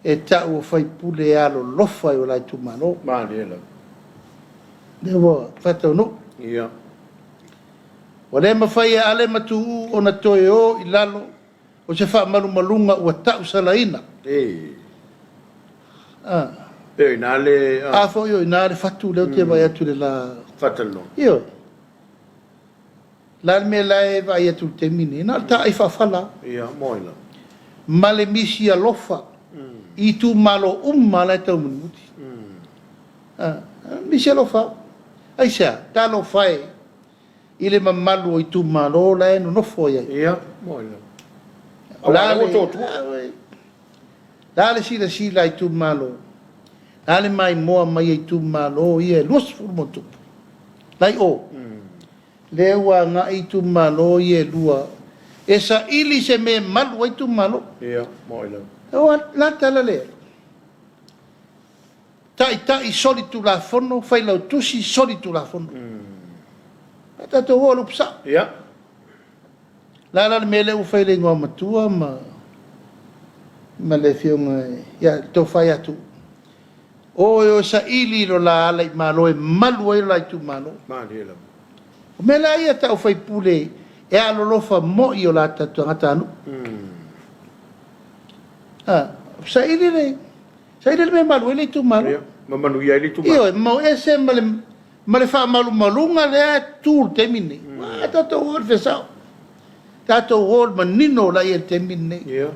e ta'u o faipule e alolofa i o la itumalo. Malie lava. Lea ua faataunuu. Ia. Ua le mafai e Ale ma Tuuu ona toe o i lalo o se faamalumaluga ua ta'usalaina. Ee. A. Pe o ina le. A foi o ina le fatu lea ou te vaai atu i le la. Faatalanoa. Ioe. Le a le mea la e vaai atu i le taimi lenei? Na o le taai faafala lava. Ia, moe lava. Ma le misi alofa i itumalo uma la e taumulimuli. A, misi alofa lava. Aisea? Talofa e i le mamalu o itumalo la e nonofo ai ai. Ia, moe lava. O le a le, le a le silasila a itumalo? Le a le maimoa mai a itumalo ia e 20 ma tupu? La i o. Lea ua agai itumalo ia e lua e saili se mea e malu ai itumalo. Ia, moe lava. O le a tala lea? Taitai solitulafono, failautusi solitulafono. A tatou o i le upu sao. Ia. Le a la le mea lea ua fai e le igoa matua ma ma le afioga ia le tofa ia Tuuu? O e o e saili i lo la ala i Malo e malu ai lo la itumalo. Malie lava. O mea la ia tau faipule e alolofa moi i o la tatou tagatanuu. A, saili le saili le mea e malu ai le itumalo. Ia, ma manuia ai le itumalo. Ioe, mau ese ma le ma le faamalumaluga lea e tu i le taimi lenei. Ua tatou o i le fesao. Tatou o i le manino la i ai i le taimi lenei. Ia.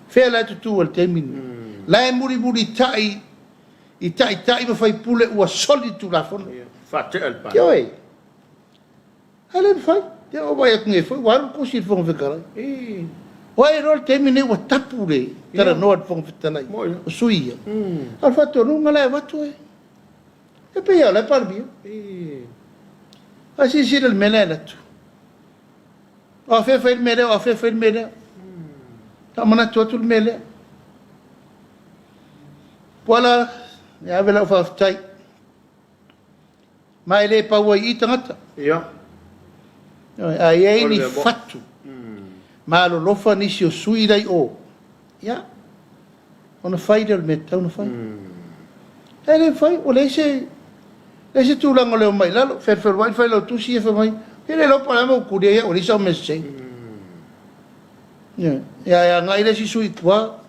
Fea la e tutu ai i le taimi lenei. La e mulimulitai i taitai ma faipule ua soli le Tulafono. Ia. Faatea le Palemia. Ioe. Ae le mafai. Te o vaai atu nei foi, ua alu le tusi i le Fofoga Fetalai. O ai loa le taimi lenei ua tapu le talanoa i le Fofoga Fetalai, o sui ia. A o le faatonuga la e avatu e, e pei lava o la e Palemia. A silasila i le mea la e alu atu. O afea e fai le mea lea, o afea e fai le mea lea. Faamanatu atu le mea lea. Puala, e ave lau faafetai. Ma e le pau ai i i tagata. Ia. A i ai ni fatu ma alolofa nisi o sui la i o, ia, ona fai lea o le mea e tatau ona fai. Ae le mafai, ua leai se, leai se tulaga o le omai i lalo, felufeluai le failautusi ia fai mai, e le iloa po o le a le mea ua tulia ia, ua leai sau mea sese. Ia, ae agai le isi sui i tua,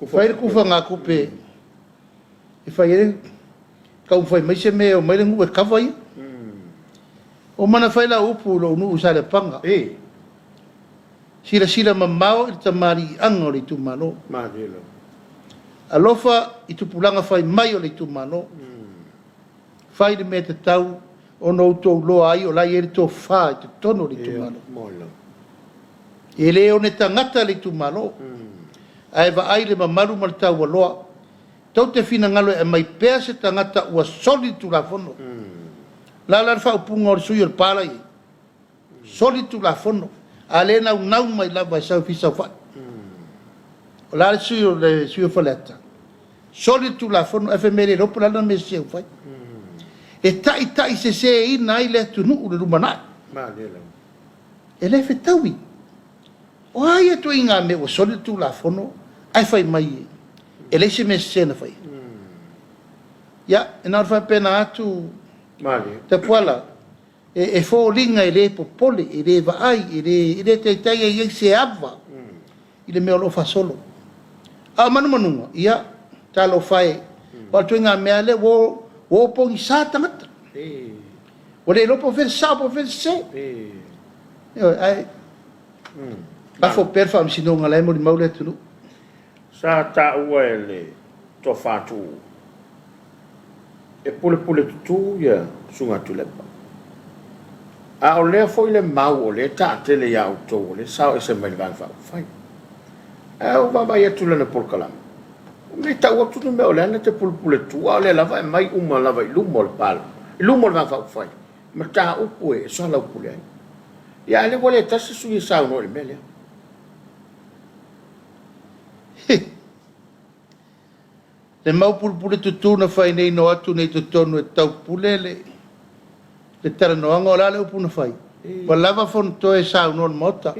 fai le tufagatupe e fai ai, taumafai mai se mea e omai le nuu e kava ia. Ua uma ona fai lau upu i lou nuu i Saleapaga. Silasila mamao i le tamaliiaga o le itumalo. Alofa i tupulaga fai mai o le itumalo. Fai le mea tatau ona outou iloa ai o la e i ai le tofa i totonu o le itumalo. E le one tagata le itumalo, ae vaai le mamalu ma le taualoa. Tou te finagalo e aumai pea se tagata ua soli le Tulafono. O le a la le faaupuga o le sui o le pa la i ai? Soli le Tulafono, a le naunau mai lava e sau e fia saofai. O le a le sui o le sui o Faleata? Soli le Tulafono, ae fai mai e le iloa po o le a lana mea sese ua fai. E taitaiseseina ai le atunuu i le lumanai. E le fetaui. O a ia ituaiga mea ua soli le Tulafono Ae fai mai e leai se mea sese na faia. Ia, e na ona faapena atu, Tapuala, e foliga e le popole, e le vaai, e le taitai e i ai se ava i le mea o lo o faasolo. A o manumanuga, ia, talofa e, aua o le ituaiga mea lava lea ua o pogisa tagata. Ua le iloa po o fea le sao po o fea le sese. Ioe, ae lafo pea le faamasinoga o la e molimau le atunuu. Sa taua e le Tofa Tuuu e pulepule tutu ia Susuga Tuilaepa. A o lea foi le mau o lea e taatele ia outou o lea e sao ese mai le Vaega Faaupufai. Ae ua ou vaavaai atu i lana polokalame, ua le tau atu ni mea o lea na te pulepule tutu a o lea lava e aumai uma lava i luma o le i luma o le Vaega Faaupufai mataupu e soalaupule ai. Ia a o lea ua le tasi se sui usufono e saunoa i le mea lea. Le mau pulepule tutu na fai nei na o atu nei i totonu e taupule le talanoaga, o le a le upu na fai? Ua lava Fonotoe e saunoa i le Maota.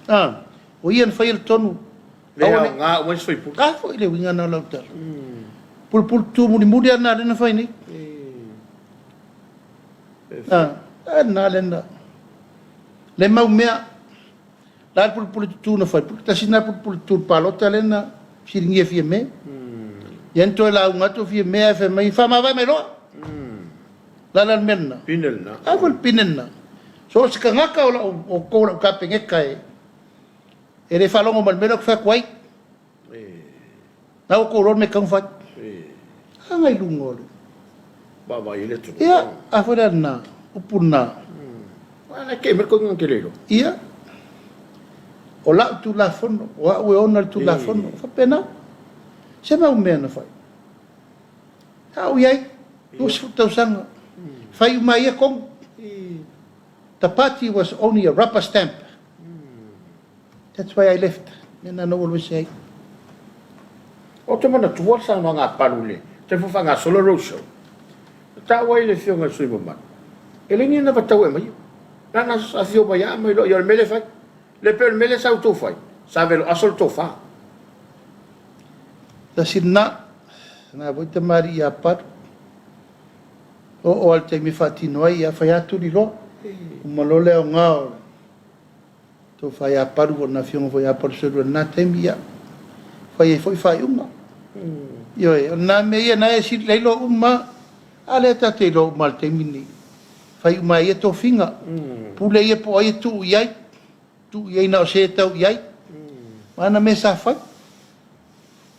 A, o ia na faia le tonu. Le aoga uma isi sui usufono. A foi le uiga lena o lau tala. Pulepule tutu mulimuli lava lena lea na fai nei. A, a lena lea na. Le mau mea. La le pulepule tutu na fai, tasi lena pulepule tutu i le palota lea na fesiligia e Fiame. Ia na toe lauga atu o Fiame ae fai mai, faamavae mai loa. O le a la le mea lena? Pine lena. A foi le pine lena. So o se tagata o lau, o tou o lau Kapeneta e, e le faalogo mai i le mea lea ou te fai atu ai. Na ua tou iloa le mea e tatau ona fai. Aga i luga o le. Vaavaai i le atunuu. Ia, a foi la lena, upu lena. Aua la e kei mai le koiga te le iloa. Ia, o lau Tulafono, o au e ona le Tulafono. E faapena. Se mau mea na fai. Sa ou i ai, 20 tausaga. Fai uma ai ia tonu. The party was only a rubber stamp. That's why I left. Mea na na ou alu ese ai. Ou te manatua le saunoaga a Palu i le taimi foi faagasolo le road show. Na taua ai le afioga i le sui usufono mamalu, e leai ni anavatau e aumaia. Na ona afio mai lava aumai loa, ia o le mea lea e fai. Le pei o le mea lea sa outou fai, sa veloaso le tofa. Tasi lena, lena foi tamalii ia Palu. Oo lava i le taimi e faatino ai, ia fai lava tuli loa. Uma loa le aoga o le Tofa ia Palu po o lena afioga foi ia Paluselua i lena taimi, ia, fai ai foi faaiuga. Ioe, o lena mea ia, na e lailoa uma lava. A lea tatou te iloa uma lava i le taimi lenei. Fai uma e ia tofiga. Pule ia po o ai e tuu i ai, tuu i ai na o se e tau i ai. Ma ana mea sa fai.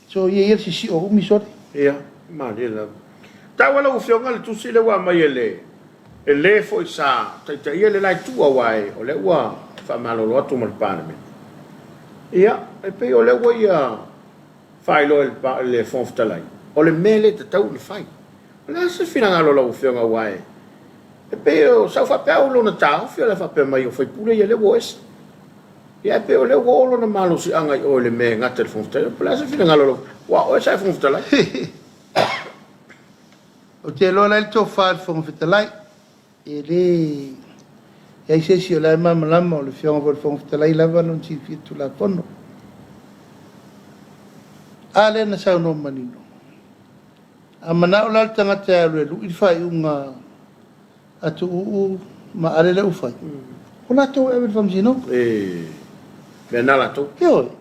Soia ia le sisio o umi sole. Ia, malie lava. Taua lau Afioga le tusi lea ua aumai e le e le foi sa taitaia le la itu aua e o lea ua faamalolo atu ma le Palemene. Ia, e pei o lea ua ia faailoa e le Fofoga Fetalai, o le mea lea e tatau ona fai. O le a se finagalo o lau Afioga aua e e pei o sa ou faapea au i lona taofi o le a faapea mai o faipule ia lea ua o ese. Ia ae pei o lea ua oo lona malosiaga i o i le mea e gata i le Fofoga Fetalai. Po o le a se finagalo o lau Aua o oe sa e Fofoga Fetalai. Ou te iloa la e i le tofa a le Fofoga Fetalai. E le i ai se isi o la e malamalama, o le Afioga foi i le Fofoga Fetalai lava lona silafia i le Tulafono. A lea na saunoa manino, a manao la le tagata e alu e lui le faaiuga a Tuuu ma Ale lea ua fai, o latou e ave i le faamasinoga. E mea na latou. Ioe.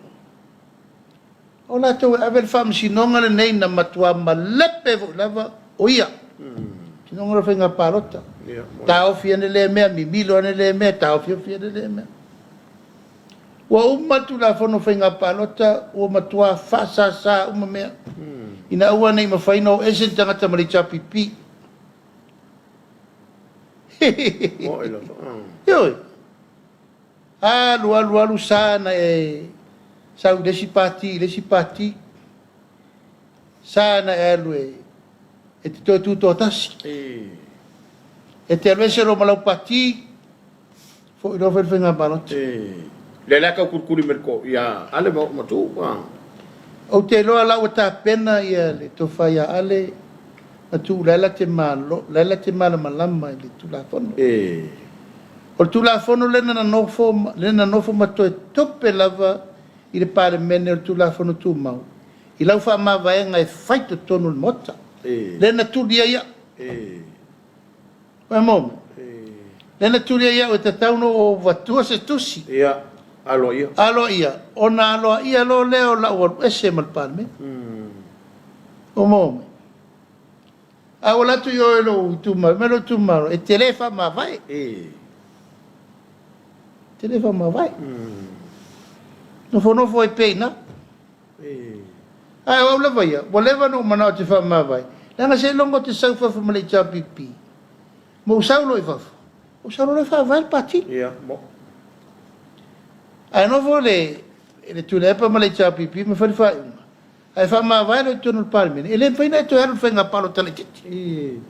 O latou e ave le faamasinoga lenei na matua malepe foi lava o ia. Faamasinoga o le faiga palota. Taofi ane lea mea, mimilo ane lea mea, taofiofi ane lea mea. Ua uma le Tulafono o Faiga Palota, ua matua faasasa uma mea. Ina aua ne i mafai ona o ese ni tagata ma le HRPP. Ioe. Alu, alu, alu, sa na e sau i le isi pati i le isi pati. Sa na e alu e, e te toe tutoatasi. E te alu ese loa ma lau pati, Foi loa fai le faiga palota. Lea la tau kulikuli mai le ia Ale ma Tuuu. Ou te iloa la ua tapena ia le tofa ia Ale ma Tuuu la e la te malo, la e la te malamalama i le Tulafono. O le Tulafono lea na nofo, lea na nofo ma toe tope lava. i le Palemene o le Tulafono Tumau i lau faamavaega e fai i totonu o le Maota, lea na tuli ai au. Ua e maua mai? Lea na tuli ai au e tatau ona ou avatua se tusi. Ia, aloaia. Aloaia, ona aloaia loa lea o lau alu ese ma le Palemene. Ua maua mai? A ua alu atu i o i lou itumalo, fai mai lou itumalo, e te le faamavae. E te le faamavae. Nofonofo ai pea i ina. Ae o au lava ia, ua leva ona ou manao ou te faamavae, leaga seiloga ou te sau i fafo ma le HRPP, ma ou sau loa i fafo, ou sau loa faavae le Pati. Ae nofo le Tuilaepa ma le HRPP ma fai le faaiuga, ae faamavae loa i totonu o le Palemene, e le mafai ona e toe alu i le faiga palota laitiiti.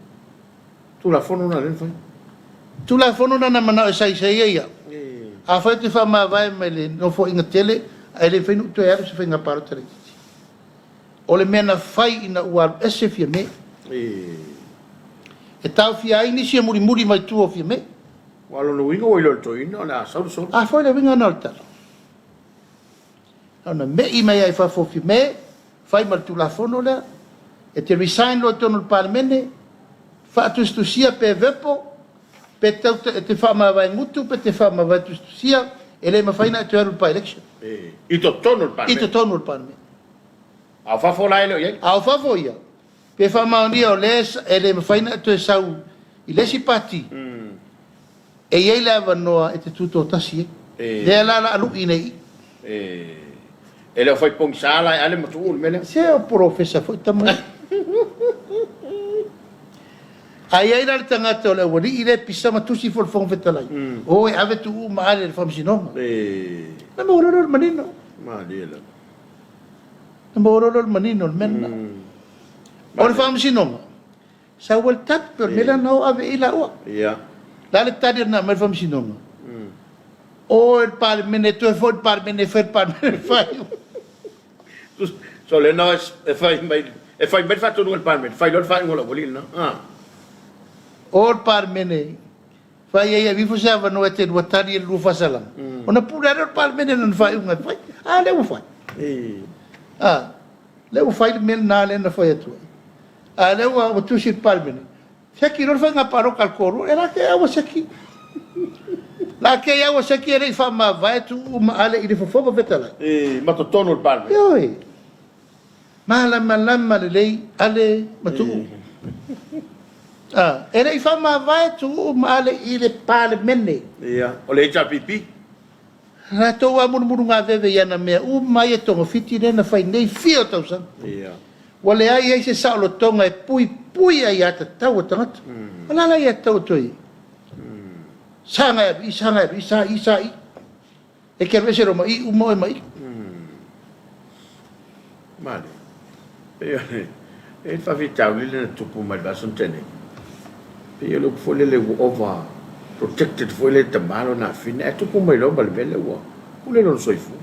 Tulafono lena lea na fai. Tulafono lena na manao e saisai ai au. Afai ou te faamavae mai le Nofoaiga tele, ae le mafai ona ou toe alu i se faiga palota laitiiti. O le mea na fai ina ua alu ese Fiame. E taofia ai nisi e mulimuli mai tua o Fiame. Aua o lona uiga ua iloa e le toeaina o le a sau le solo. A foi le uiga lena o le tala. Na ona me'i mai lava i fafo o Fiame, fai ma le Tulafono lea, e te resign loa i totonu o le Palemene, faatusitusia pe verbal, pe e te faamavae gutu pe te faamavae tusitusia, e le mafai ona e toe alu i le by-election. I totonu o le Palemene. I totonu o le Palemene. A o fafo la e le o i ai. A o fafo ia, pe faamaonia o lea e le mafai ona e toe sau i le isi pati, e i ai le avanoa e te tutoatasi ai. Lea la o le a lui nei i i. E le o fai pogisa la e Ale ma Tuuu i le mea lea. Se o polofesa foi tama ia. A i ai la le tagata o le aualii lea e pisa ma tusi ifo i le Fofoga Fetalai, o e ave Tuuu ma Ale i le Faamasinoga. Ona maua loa lea o le manino. Malie lava. Ona maua loa lea o le manino o le mea lena. O le Faamasinoga, Sau ai le tali, pei o le mea lea na o ave i ai laua. Ia. O le a le tali na aumai le Faamasinoga? O e le Palemene, toe foi le Palemene e fai le Palemene fai. So lea na e fai mai e fai mai le faatonuga i le Palemene, fai loa le faaiuga o le aualii lena. Ah. O le Palemene, fai ai e ifo se avanoa e te lua tali e le lua faasalaga. Ona pule lava lea o le Palemene i lana faaiuga e fai. A lea ua fai. Ah, lea ua fai le mea lena lea na fai atu ai. A lea ua tusi i le Palemene, seki loa le faiga palota a le toalua, e la te au a seki. La te au a seki e le i faamavae Tuuu ma Ale i le Fofoga Fetalai. E, ma totonu o le Palemene. Ioe. Malamalama lelei Ale ma Tuuu. A, e le i faamavae Tuuu ma Ale i le Palemene. Ia, o le HRPP. Latou a mulumulugaveve i ana mea uma ia togafiti lea na fai nei fia o tausaga. Ia. Ua leai ai se saolotoga e puipui ai aiatatau a tagata. O le a la aiatatau a toe i ai? Saga e alu i, saga e alu i, sa i, sa i. E te alu ese loa ma i, uma oe ma i. Malie. Pei o le, e i ai le faafitauli lea na tupu mai i le vaiaso na tea nei. Pei o le upu foi lele ua over protected foi lele tama lona afine ae tupu mai loa ma le mea lea ua pule lona soifua.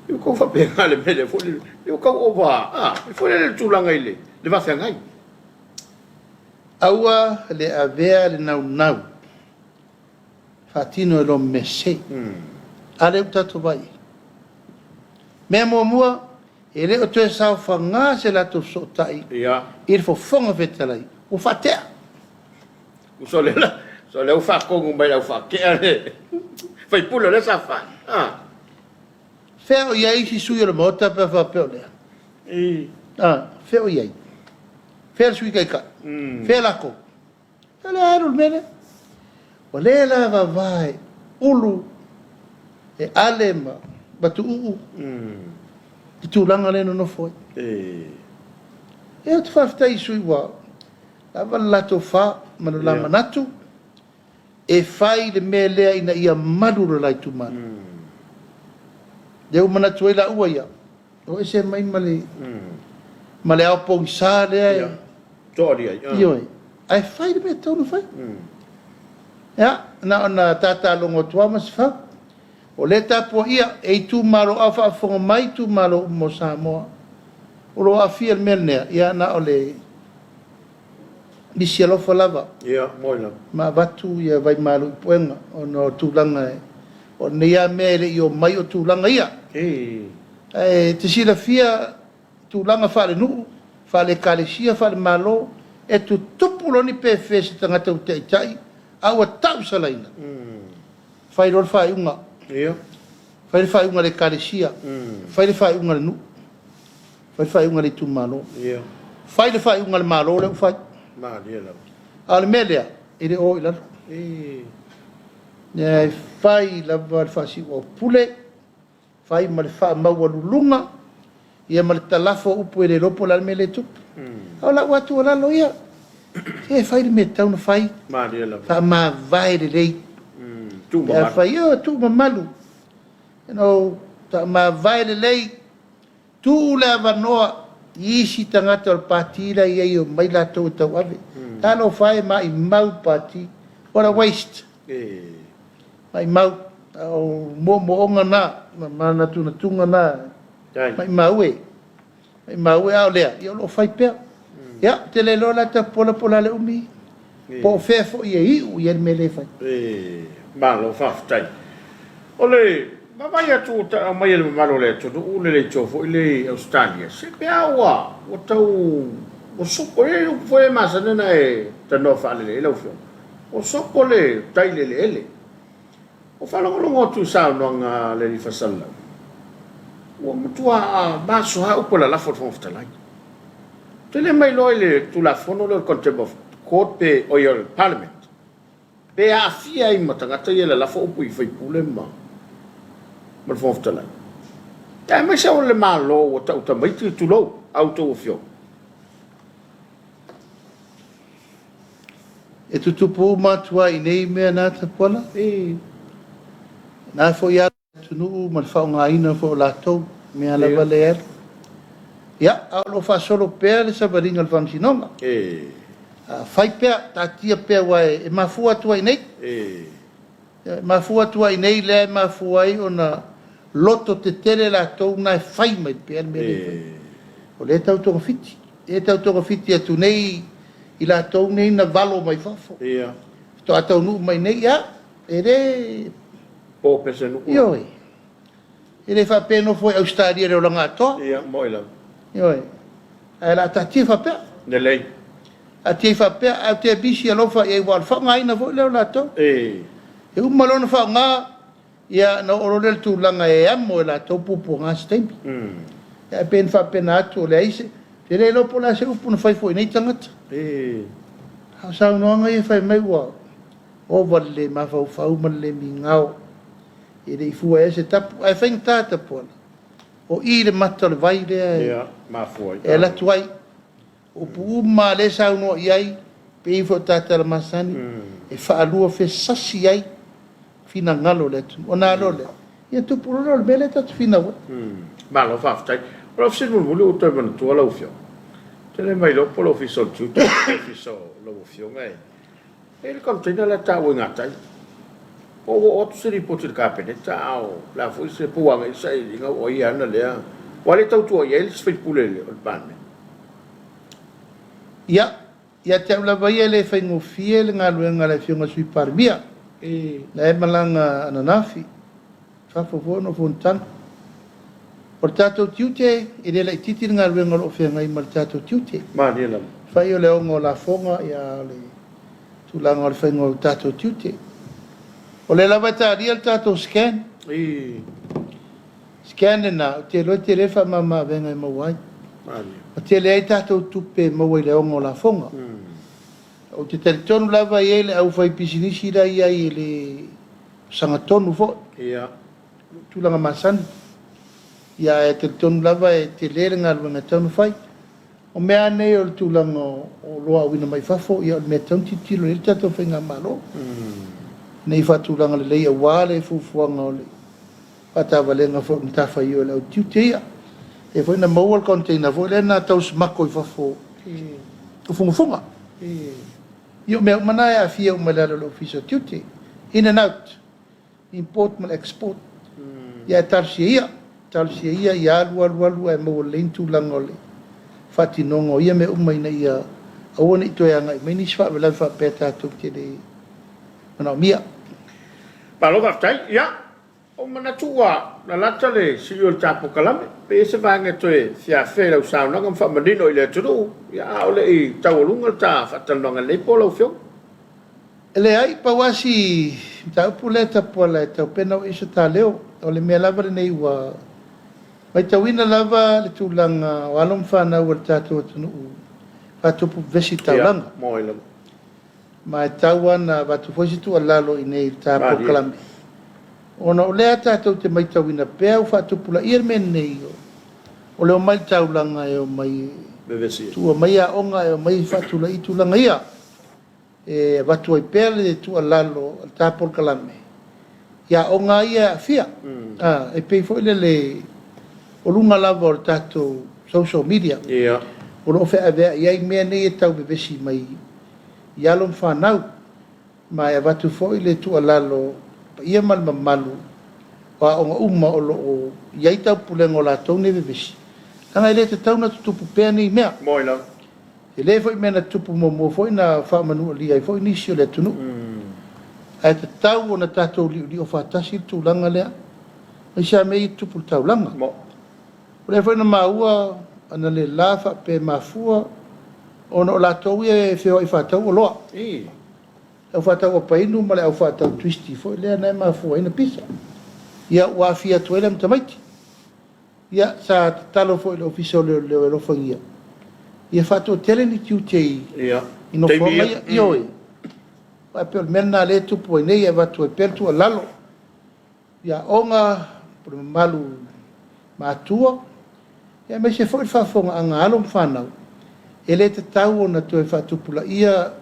Ua tau faapena le mea lea foi lele, ua tau over, a, foi lele le tulaga i le le va feagai. Aua le avea le naunau faatino e lou mea sese. A lea ua tatou vaai i ai. Mea muamua, e le o toe saofaga se latou fesootai i le Fofoga Fetalai, ua faatea. So lea ua faatonu mai e le au faatea le faipule o lea sa fai. Fea o i ai isi sui o le Maota pe a faapea o lea? Fea o i ai? Fea le Sui Taitai? Fea latou? O le a alu le mea lea. Ua le lava va e Ulu, e Ale ma Tuuu i tulaga lea e nonofo ai. Ia ou te faafetai i sui ua lava le latou fa ma le la manatu e fai le mea lea ina ia malu lo la itumalo. Lea ua manatu ai laua ia, o ese mai ma le ma le ao pogisa lea e toalia ai. Ioe. Ae fai le mea e tatau ona fai. Ia, na ona tātā logo atu lava ma se fau. O lea e tapuaia e itumalo a o faafofoga mai itumalo uma o Samoa o lo o aafia i le mea lenea, ia na o le misi alofa lava. Ia, moi lava. Ma avatu ia vaimalu i puega ona o tulaga e O lenei lava mea e le i omai o tulaga ia. Ae e te silafia tulaga faalenuu, faale-Ekalesia, faale-Malo, e tutupu loa ni pefe i se tagata ua taitai a ua tausalaina, fai loa le faaiuga. Fai le faaiuga a le Ekalesia, fai le faaiuga a le nuu, fai le faaiuga a le itumalo, fai le faaiuga a le Malo lea ua fai. A o le mea lea, e le o o i lalo. E fai lava le faasiuaupule, fai ma le faamaualuluga, ia ma le talafo o upu e le iloa po o le a le mea lea e tupu. A o lau lava tuualalo ia, se fai le mea e tatau ona fai, faamavae lelei. Ioe, tuumamalu. Faamavae lelei, tuu le avanoa i isi tagata o le Pati la e i ai e omai latou e tauave. Talofa e, maumau le Pati. What a waste. Maumau. O moomooga na ma manatunatuga na, maumau e. Maumau e, a o lea, o lo o fai pea. Ia, ou te le iloa la Tapuala po o le a le umi, po o fea foi e iu i ai le mea lea e fai. Malo faafetai. O le vaavaai atu ua aumai e le mamalu o le atunuu le leitio foi lea i Ausetalia, se pe a ua tau ua sopo, e i ai le upu foi lea e masani ona e tanoa faalelei ai lau Afioga, ua sopo le tai i le eleele. Ua faalogologo atu i saunoaga a le alii faasalalau, ua matua masoa upu e lalafo i le Fofoga Fetalai. Ou te le mailoa i le Tulafono lea o le Contempt of Court pe, oi o le Parliament, pe aafia ai ma tagata ia e lalafo upu i sui usufono ma le Fofoga Fetalai. Aemaise o le Malo ua tau tamaiti, tulou a outou afioga. E tutupu uma atu lava i nei mea na Tapuala. Na foi le atunuu ma le faaaogaina foi o latou mea lava lea e alu. Ia, a o lo o faasolo pea le savaliga a le Faamasinoga. Fai pea, taatia pea aua e mafua atu lava i inei. E mafua atu lava i inei lea e mafua ai ona loto tetele latou na e fai mai pea le mea lea e fai. O lea e tau togafiti, lea e tau togafiti atu nei i latou nei na valo mai fafo. Faatoa taunuu mai nei, ia, e le... Po pese nuu. Ioe. E le faapea e nofo ai i Ausetalia i le olaga atoa. Ia, moi lava. Ioe. Ae o le a taatia faapea. Lelei. Taatia faapea, ae ou te pisi alofa i ai, aua o le faaaogaina foi lea o latou. E uma loa ona faaaoga, ia ona oo loa lea i le tulaga e amo e latou puapuaga se taimi. Ae pei ona faapena atu, o leai se... Ou te le iloa po o le a se upu na fai foi i nei tagata. A o saunoaga ia fai mai ua ova le le mafaufau ma le le migao, e le i fua i ai se tapu. Ae faigata Tapuala, o i le mata o le vai lea e alu atu ai. O upu uma lava lea e saunoa i ai, pei foi o ta tala masani, e faaluafesasi ai finagalo o le atunuu. Ona alu lea, ia tupu loa lea o le mea lea tatou te finau ai. Malo faafetai. O lau fesili mulimuli ua ou toe manatua lau Afioga, ou te le mailoa po o le Ofisa o le Tiute po o le Ofisa o lau Afioga e i ai le container la e taua i gatai. Po ua oo atu se lipoti i le Kapeneta a o le a foi se, po ua agai i ai se sailiiliga o ai e ana lea, aua o lea e tautua i ai le isi sui usufono o le Palemene. Ia, ia te au lava ia e le faigofie le galuega a le Afioga i le Sui Palemia, na e malaga ananafi, fafo foi ona o fonotaga. O le tatou tiute, e le laitiiti le galuega o lo o feagai ma le tatou tiute. Malie lava. Fai o le aoga o lafoga, ia o le tulaga o le faiga o tatou tiute. O lea lava e talia le tatou scan. Scan lena, ou te iloa e tele le faamama-avega e maua ai. Ma tele ai tatou tupe e maua i le aoga o lafoga. Ou te talitonu lava e i ai le aufaipisinisi la e i ai e le sagatonu foi. Tulaga masani. Ia ae talitonu lava e tele le galuega e tatau ona fai. O mea lava nei o le tulaga o oloa auina mai fafo, ia o le mea e tatau ona tilotilo i ai le tatou faigamalo. Ina ia faatulaga lelei aua le fuafuaga o le faatavalega foi o matafaioi a le au tiute ia. E foi na maua le container foi lea na tausimako i fafo o fugafuga. Ia o mea uma na e aafia uma i lalo o le Ofisa o Tiute. In and out. Import ma le export. Ia ae talosia ia, talosia ia ia alu alu alu ae maua lelei ni tulaga o le faatinoga o ia mea uma ina ia aua ne i toe agai mai nisi faalavelave faapea tatou te le manaomia. Malo faafetai. Ia, Ou manatu ua lalata le sii o le ta polokalame, pe i ai se vaega e toe fia afea i lau saunoaga ma faamanino i le atunuu, ia a o le i taualuga le ta faatalanoaga i lenei po lau Afioga. E leai, pau lava si mataupu lea Tapuala e tau pea ona oo i ai so ta leo, o le mea lava lenei ua matauina lava le tulaga o alo ma fanau a le tatou atunuu faatupu vevesi i le taulaga. Ia, moe lava. Ma e tatau lava ona avatu foi se tuualalo i inei i le ta polokalame, ona o lea tatou te matauina pea ua faatupulaia le mea lenei o le omai i le taulaga e omai e tuua mai aoga ae omai e faatulaia tulaga ia. E avatu ai pea le tuualalo a le ta polokalame i aoga lava ia e aafia. E pei foi lele o luga lava o le tatou social media o lo o feaveai ai mea nei e tau vevesi mai i alo ma fanau. Ma e avatu foi le tuualalo i le paia ma le mamalu o aoga uma o lo o i ai taupulega o latou nei vevesi, leaga e le tatau ona tutupu pea nei mea. Moi lava. E tele foi mea na tutupu muamua foi na faamanualia ai foi nisi o le atunuu. Ae tatau ona tatou liolio faatasi le tulaga lea, aemaise lava mea ia e tutupu i le taulaga. O lea foi na maua analeila faapea e mafua ona o latou ia e feoai faatau oloa. Le au faatau apainu ma le au faatau twisty foi lea na e mafua ai ona pisa. Ia ua aafia atu ai le tamaiti. Ia sa tatalo foi i le Ofisa o Leoleo e alofagia ia faatoatele ni tiute i nofoaga ia. Ioe. Aua e pei o le mea lena o lea e tupu ai nei e avatu ai pea le tuualalo i aoga, o le mamalu matua, aemaise foi le faafofogaaga a alo ma fanau, e le tatau ona toe faatupulaia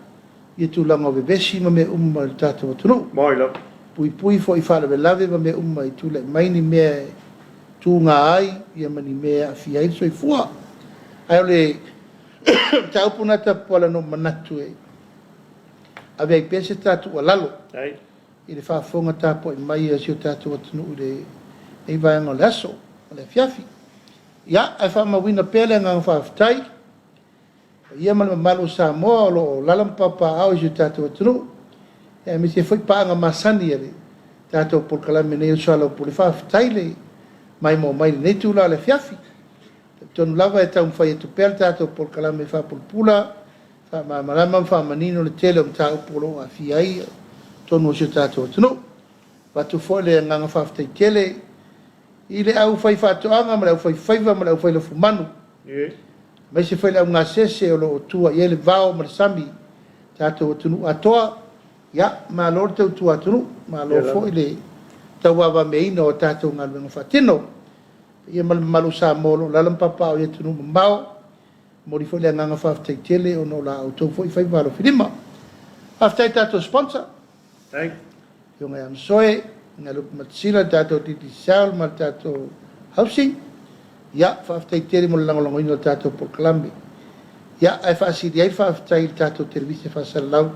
ia tulaga o vevesi ma mea uma i le tatou atunuu. Moi lava. Puipui foi i faalavelave ma mea uma i tulai mai ni mea e tuga ai ma ni mea e aafia ai le soifua. Ae o le mataupu lena Tapuala na ou manatu e ave ai pea se ta tuualalo i le faafofoga tapuai mai a si o tatou atunuu i lenei vaega o le aso, o le afiafi. Ia, ae faamauina pea le agaga faafetai, paia ma le mamalu o Samoa o lo o alaala ma papaaao i si o tatou atunuu, aemaise foi paaga masani a le tatou polokalame nei o le Soalaupule. Faafetai le maimoa mai i lenei itula o le afiafi. E talitonu lava e taumafai atu pea le tatou polokalame e faapulapula, faamalamalama ma faamanino le tele o mataupu o lo o aafia ai totonu o si o tatou atunuu. E avatu foi le agaga faafetai tele i le aufaifaatoaga ma le aufaifaiva ma le aufailafumanu, aemaise foi le augasese o lo o tua i ai le vao ma le sami, tatou atunuu atoa. Ia, malo le tautua atunuu, malo foi le tauavameaina o tatou galuega faatino. Paia ma le mamalu o Samoa o lo o alaala ma papaaao i atunuu mamao, e momoli foi le agaga faafetai tele ona o la outou foi faiva alofilima. Faafetai i tatou sponsor, Afioga ia Masoe, Galupe Matasila, le tatou Digicel ma le tatou Housing. Ia, faafetai tele mo le lagolagoina o le tatou polokalame. Ia, ae faasili ai le faafetai i le tatou televise faasalalau,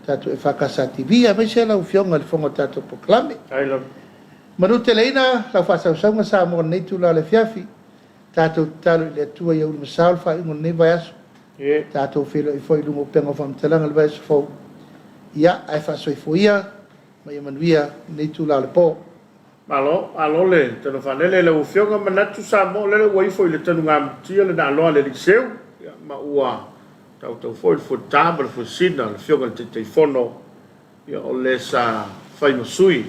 tatou EFKS TV, aemaise lau Afioga i le fofoga o le tatou polokalame. Manuteleina lau faasausauga Samoa i lenei itula o le afiafi. Tatou tatalo i le Atua ia ulu masao le faaiuga o lenei vaiaso. Tatou feiloai foi i luga o upega o faamatalaga i le vaiaso fou. Ia, ae faasoifua ia ma ia manuia lenei itula o le po. Malo, malo le tanu faalele i lau Afioga. Manatu Samoa o lele ua ifo i le tanugamutia le naaloa a le alii Seu, ia, ma ua tautau foi le fueta ma le fuesina a le Afioga i le Taitaifono, ia, o le sa fai ma sui,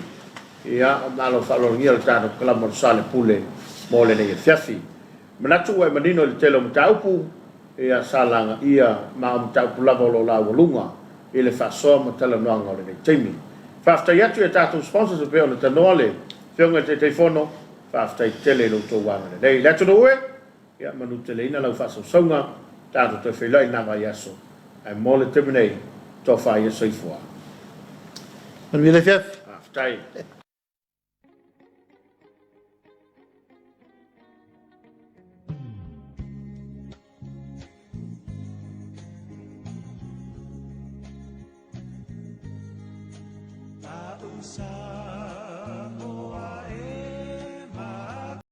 ia, malo faaaloalogia le tatou kalama o le Soalepule mo lenei afiafi. Manatu ua e manino i le tele o mataupu, ia, sa lagaia ma o mataupu lava o lo o laualuga i le faasoa ma talanoaga o lenei taimi. Faafetai atu i a tatou sponsors e pei ona tanoa le Afioga i le Taitaifono, faafetai tele i lo outou agalelei. Le atunuu e, ia manuteleina lau faasausauga, tatou toe feiloai i lena vaiaso, ae mo le taimi nei, tofa ia soifua. Manuia le afiafi. Faafetai.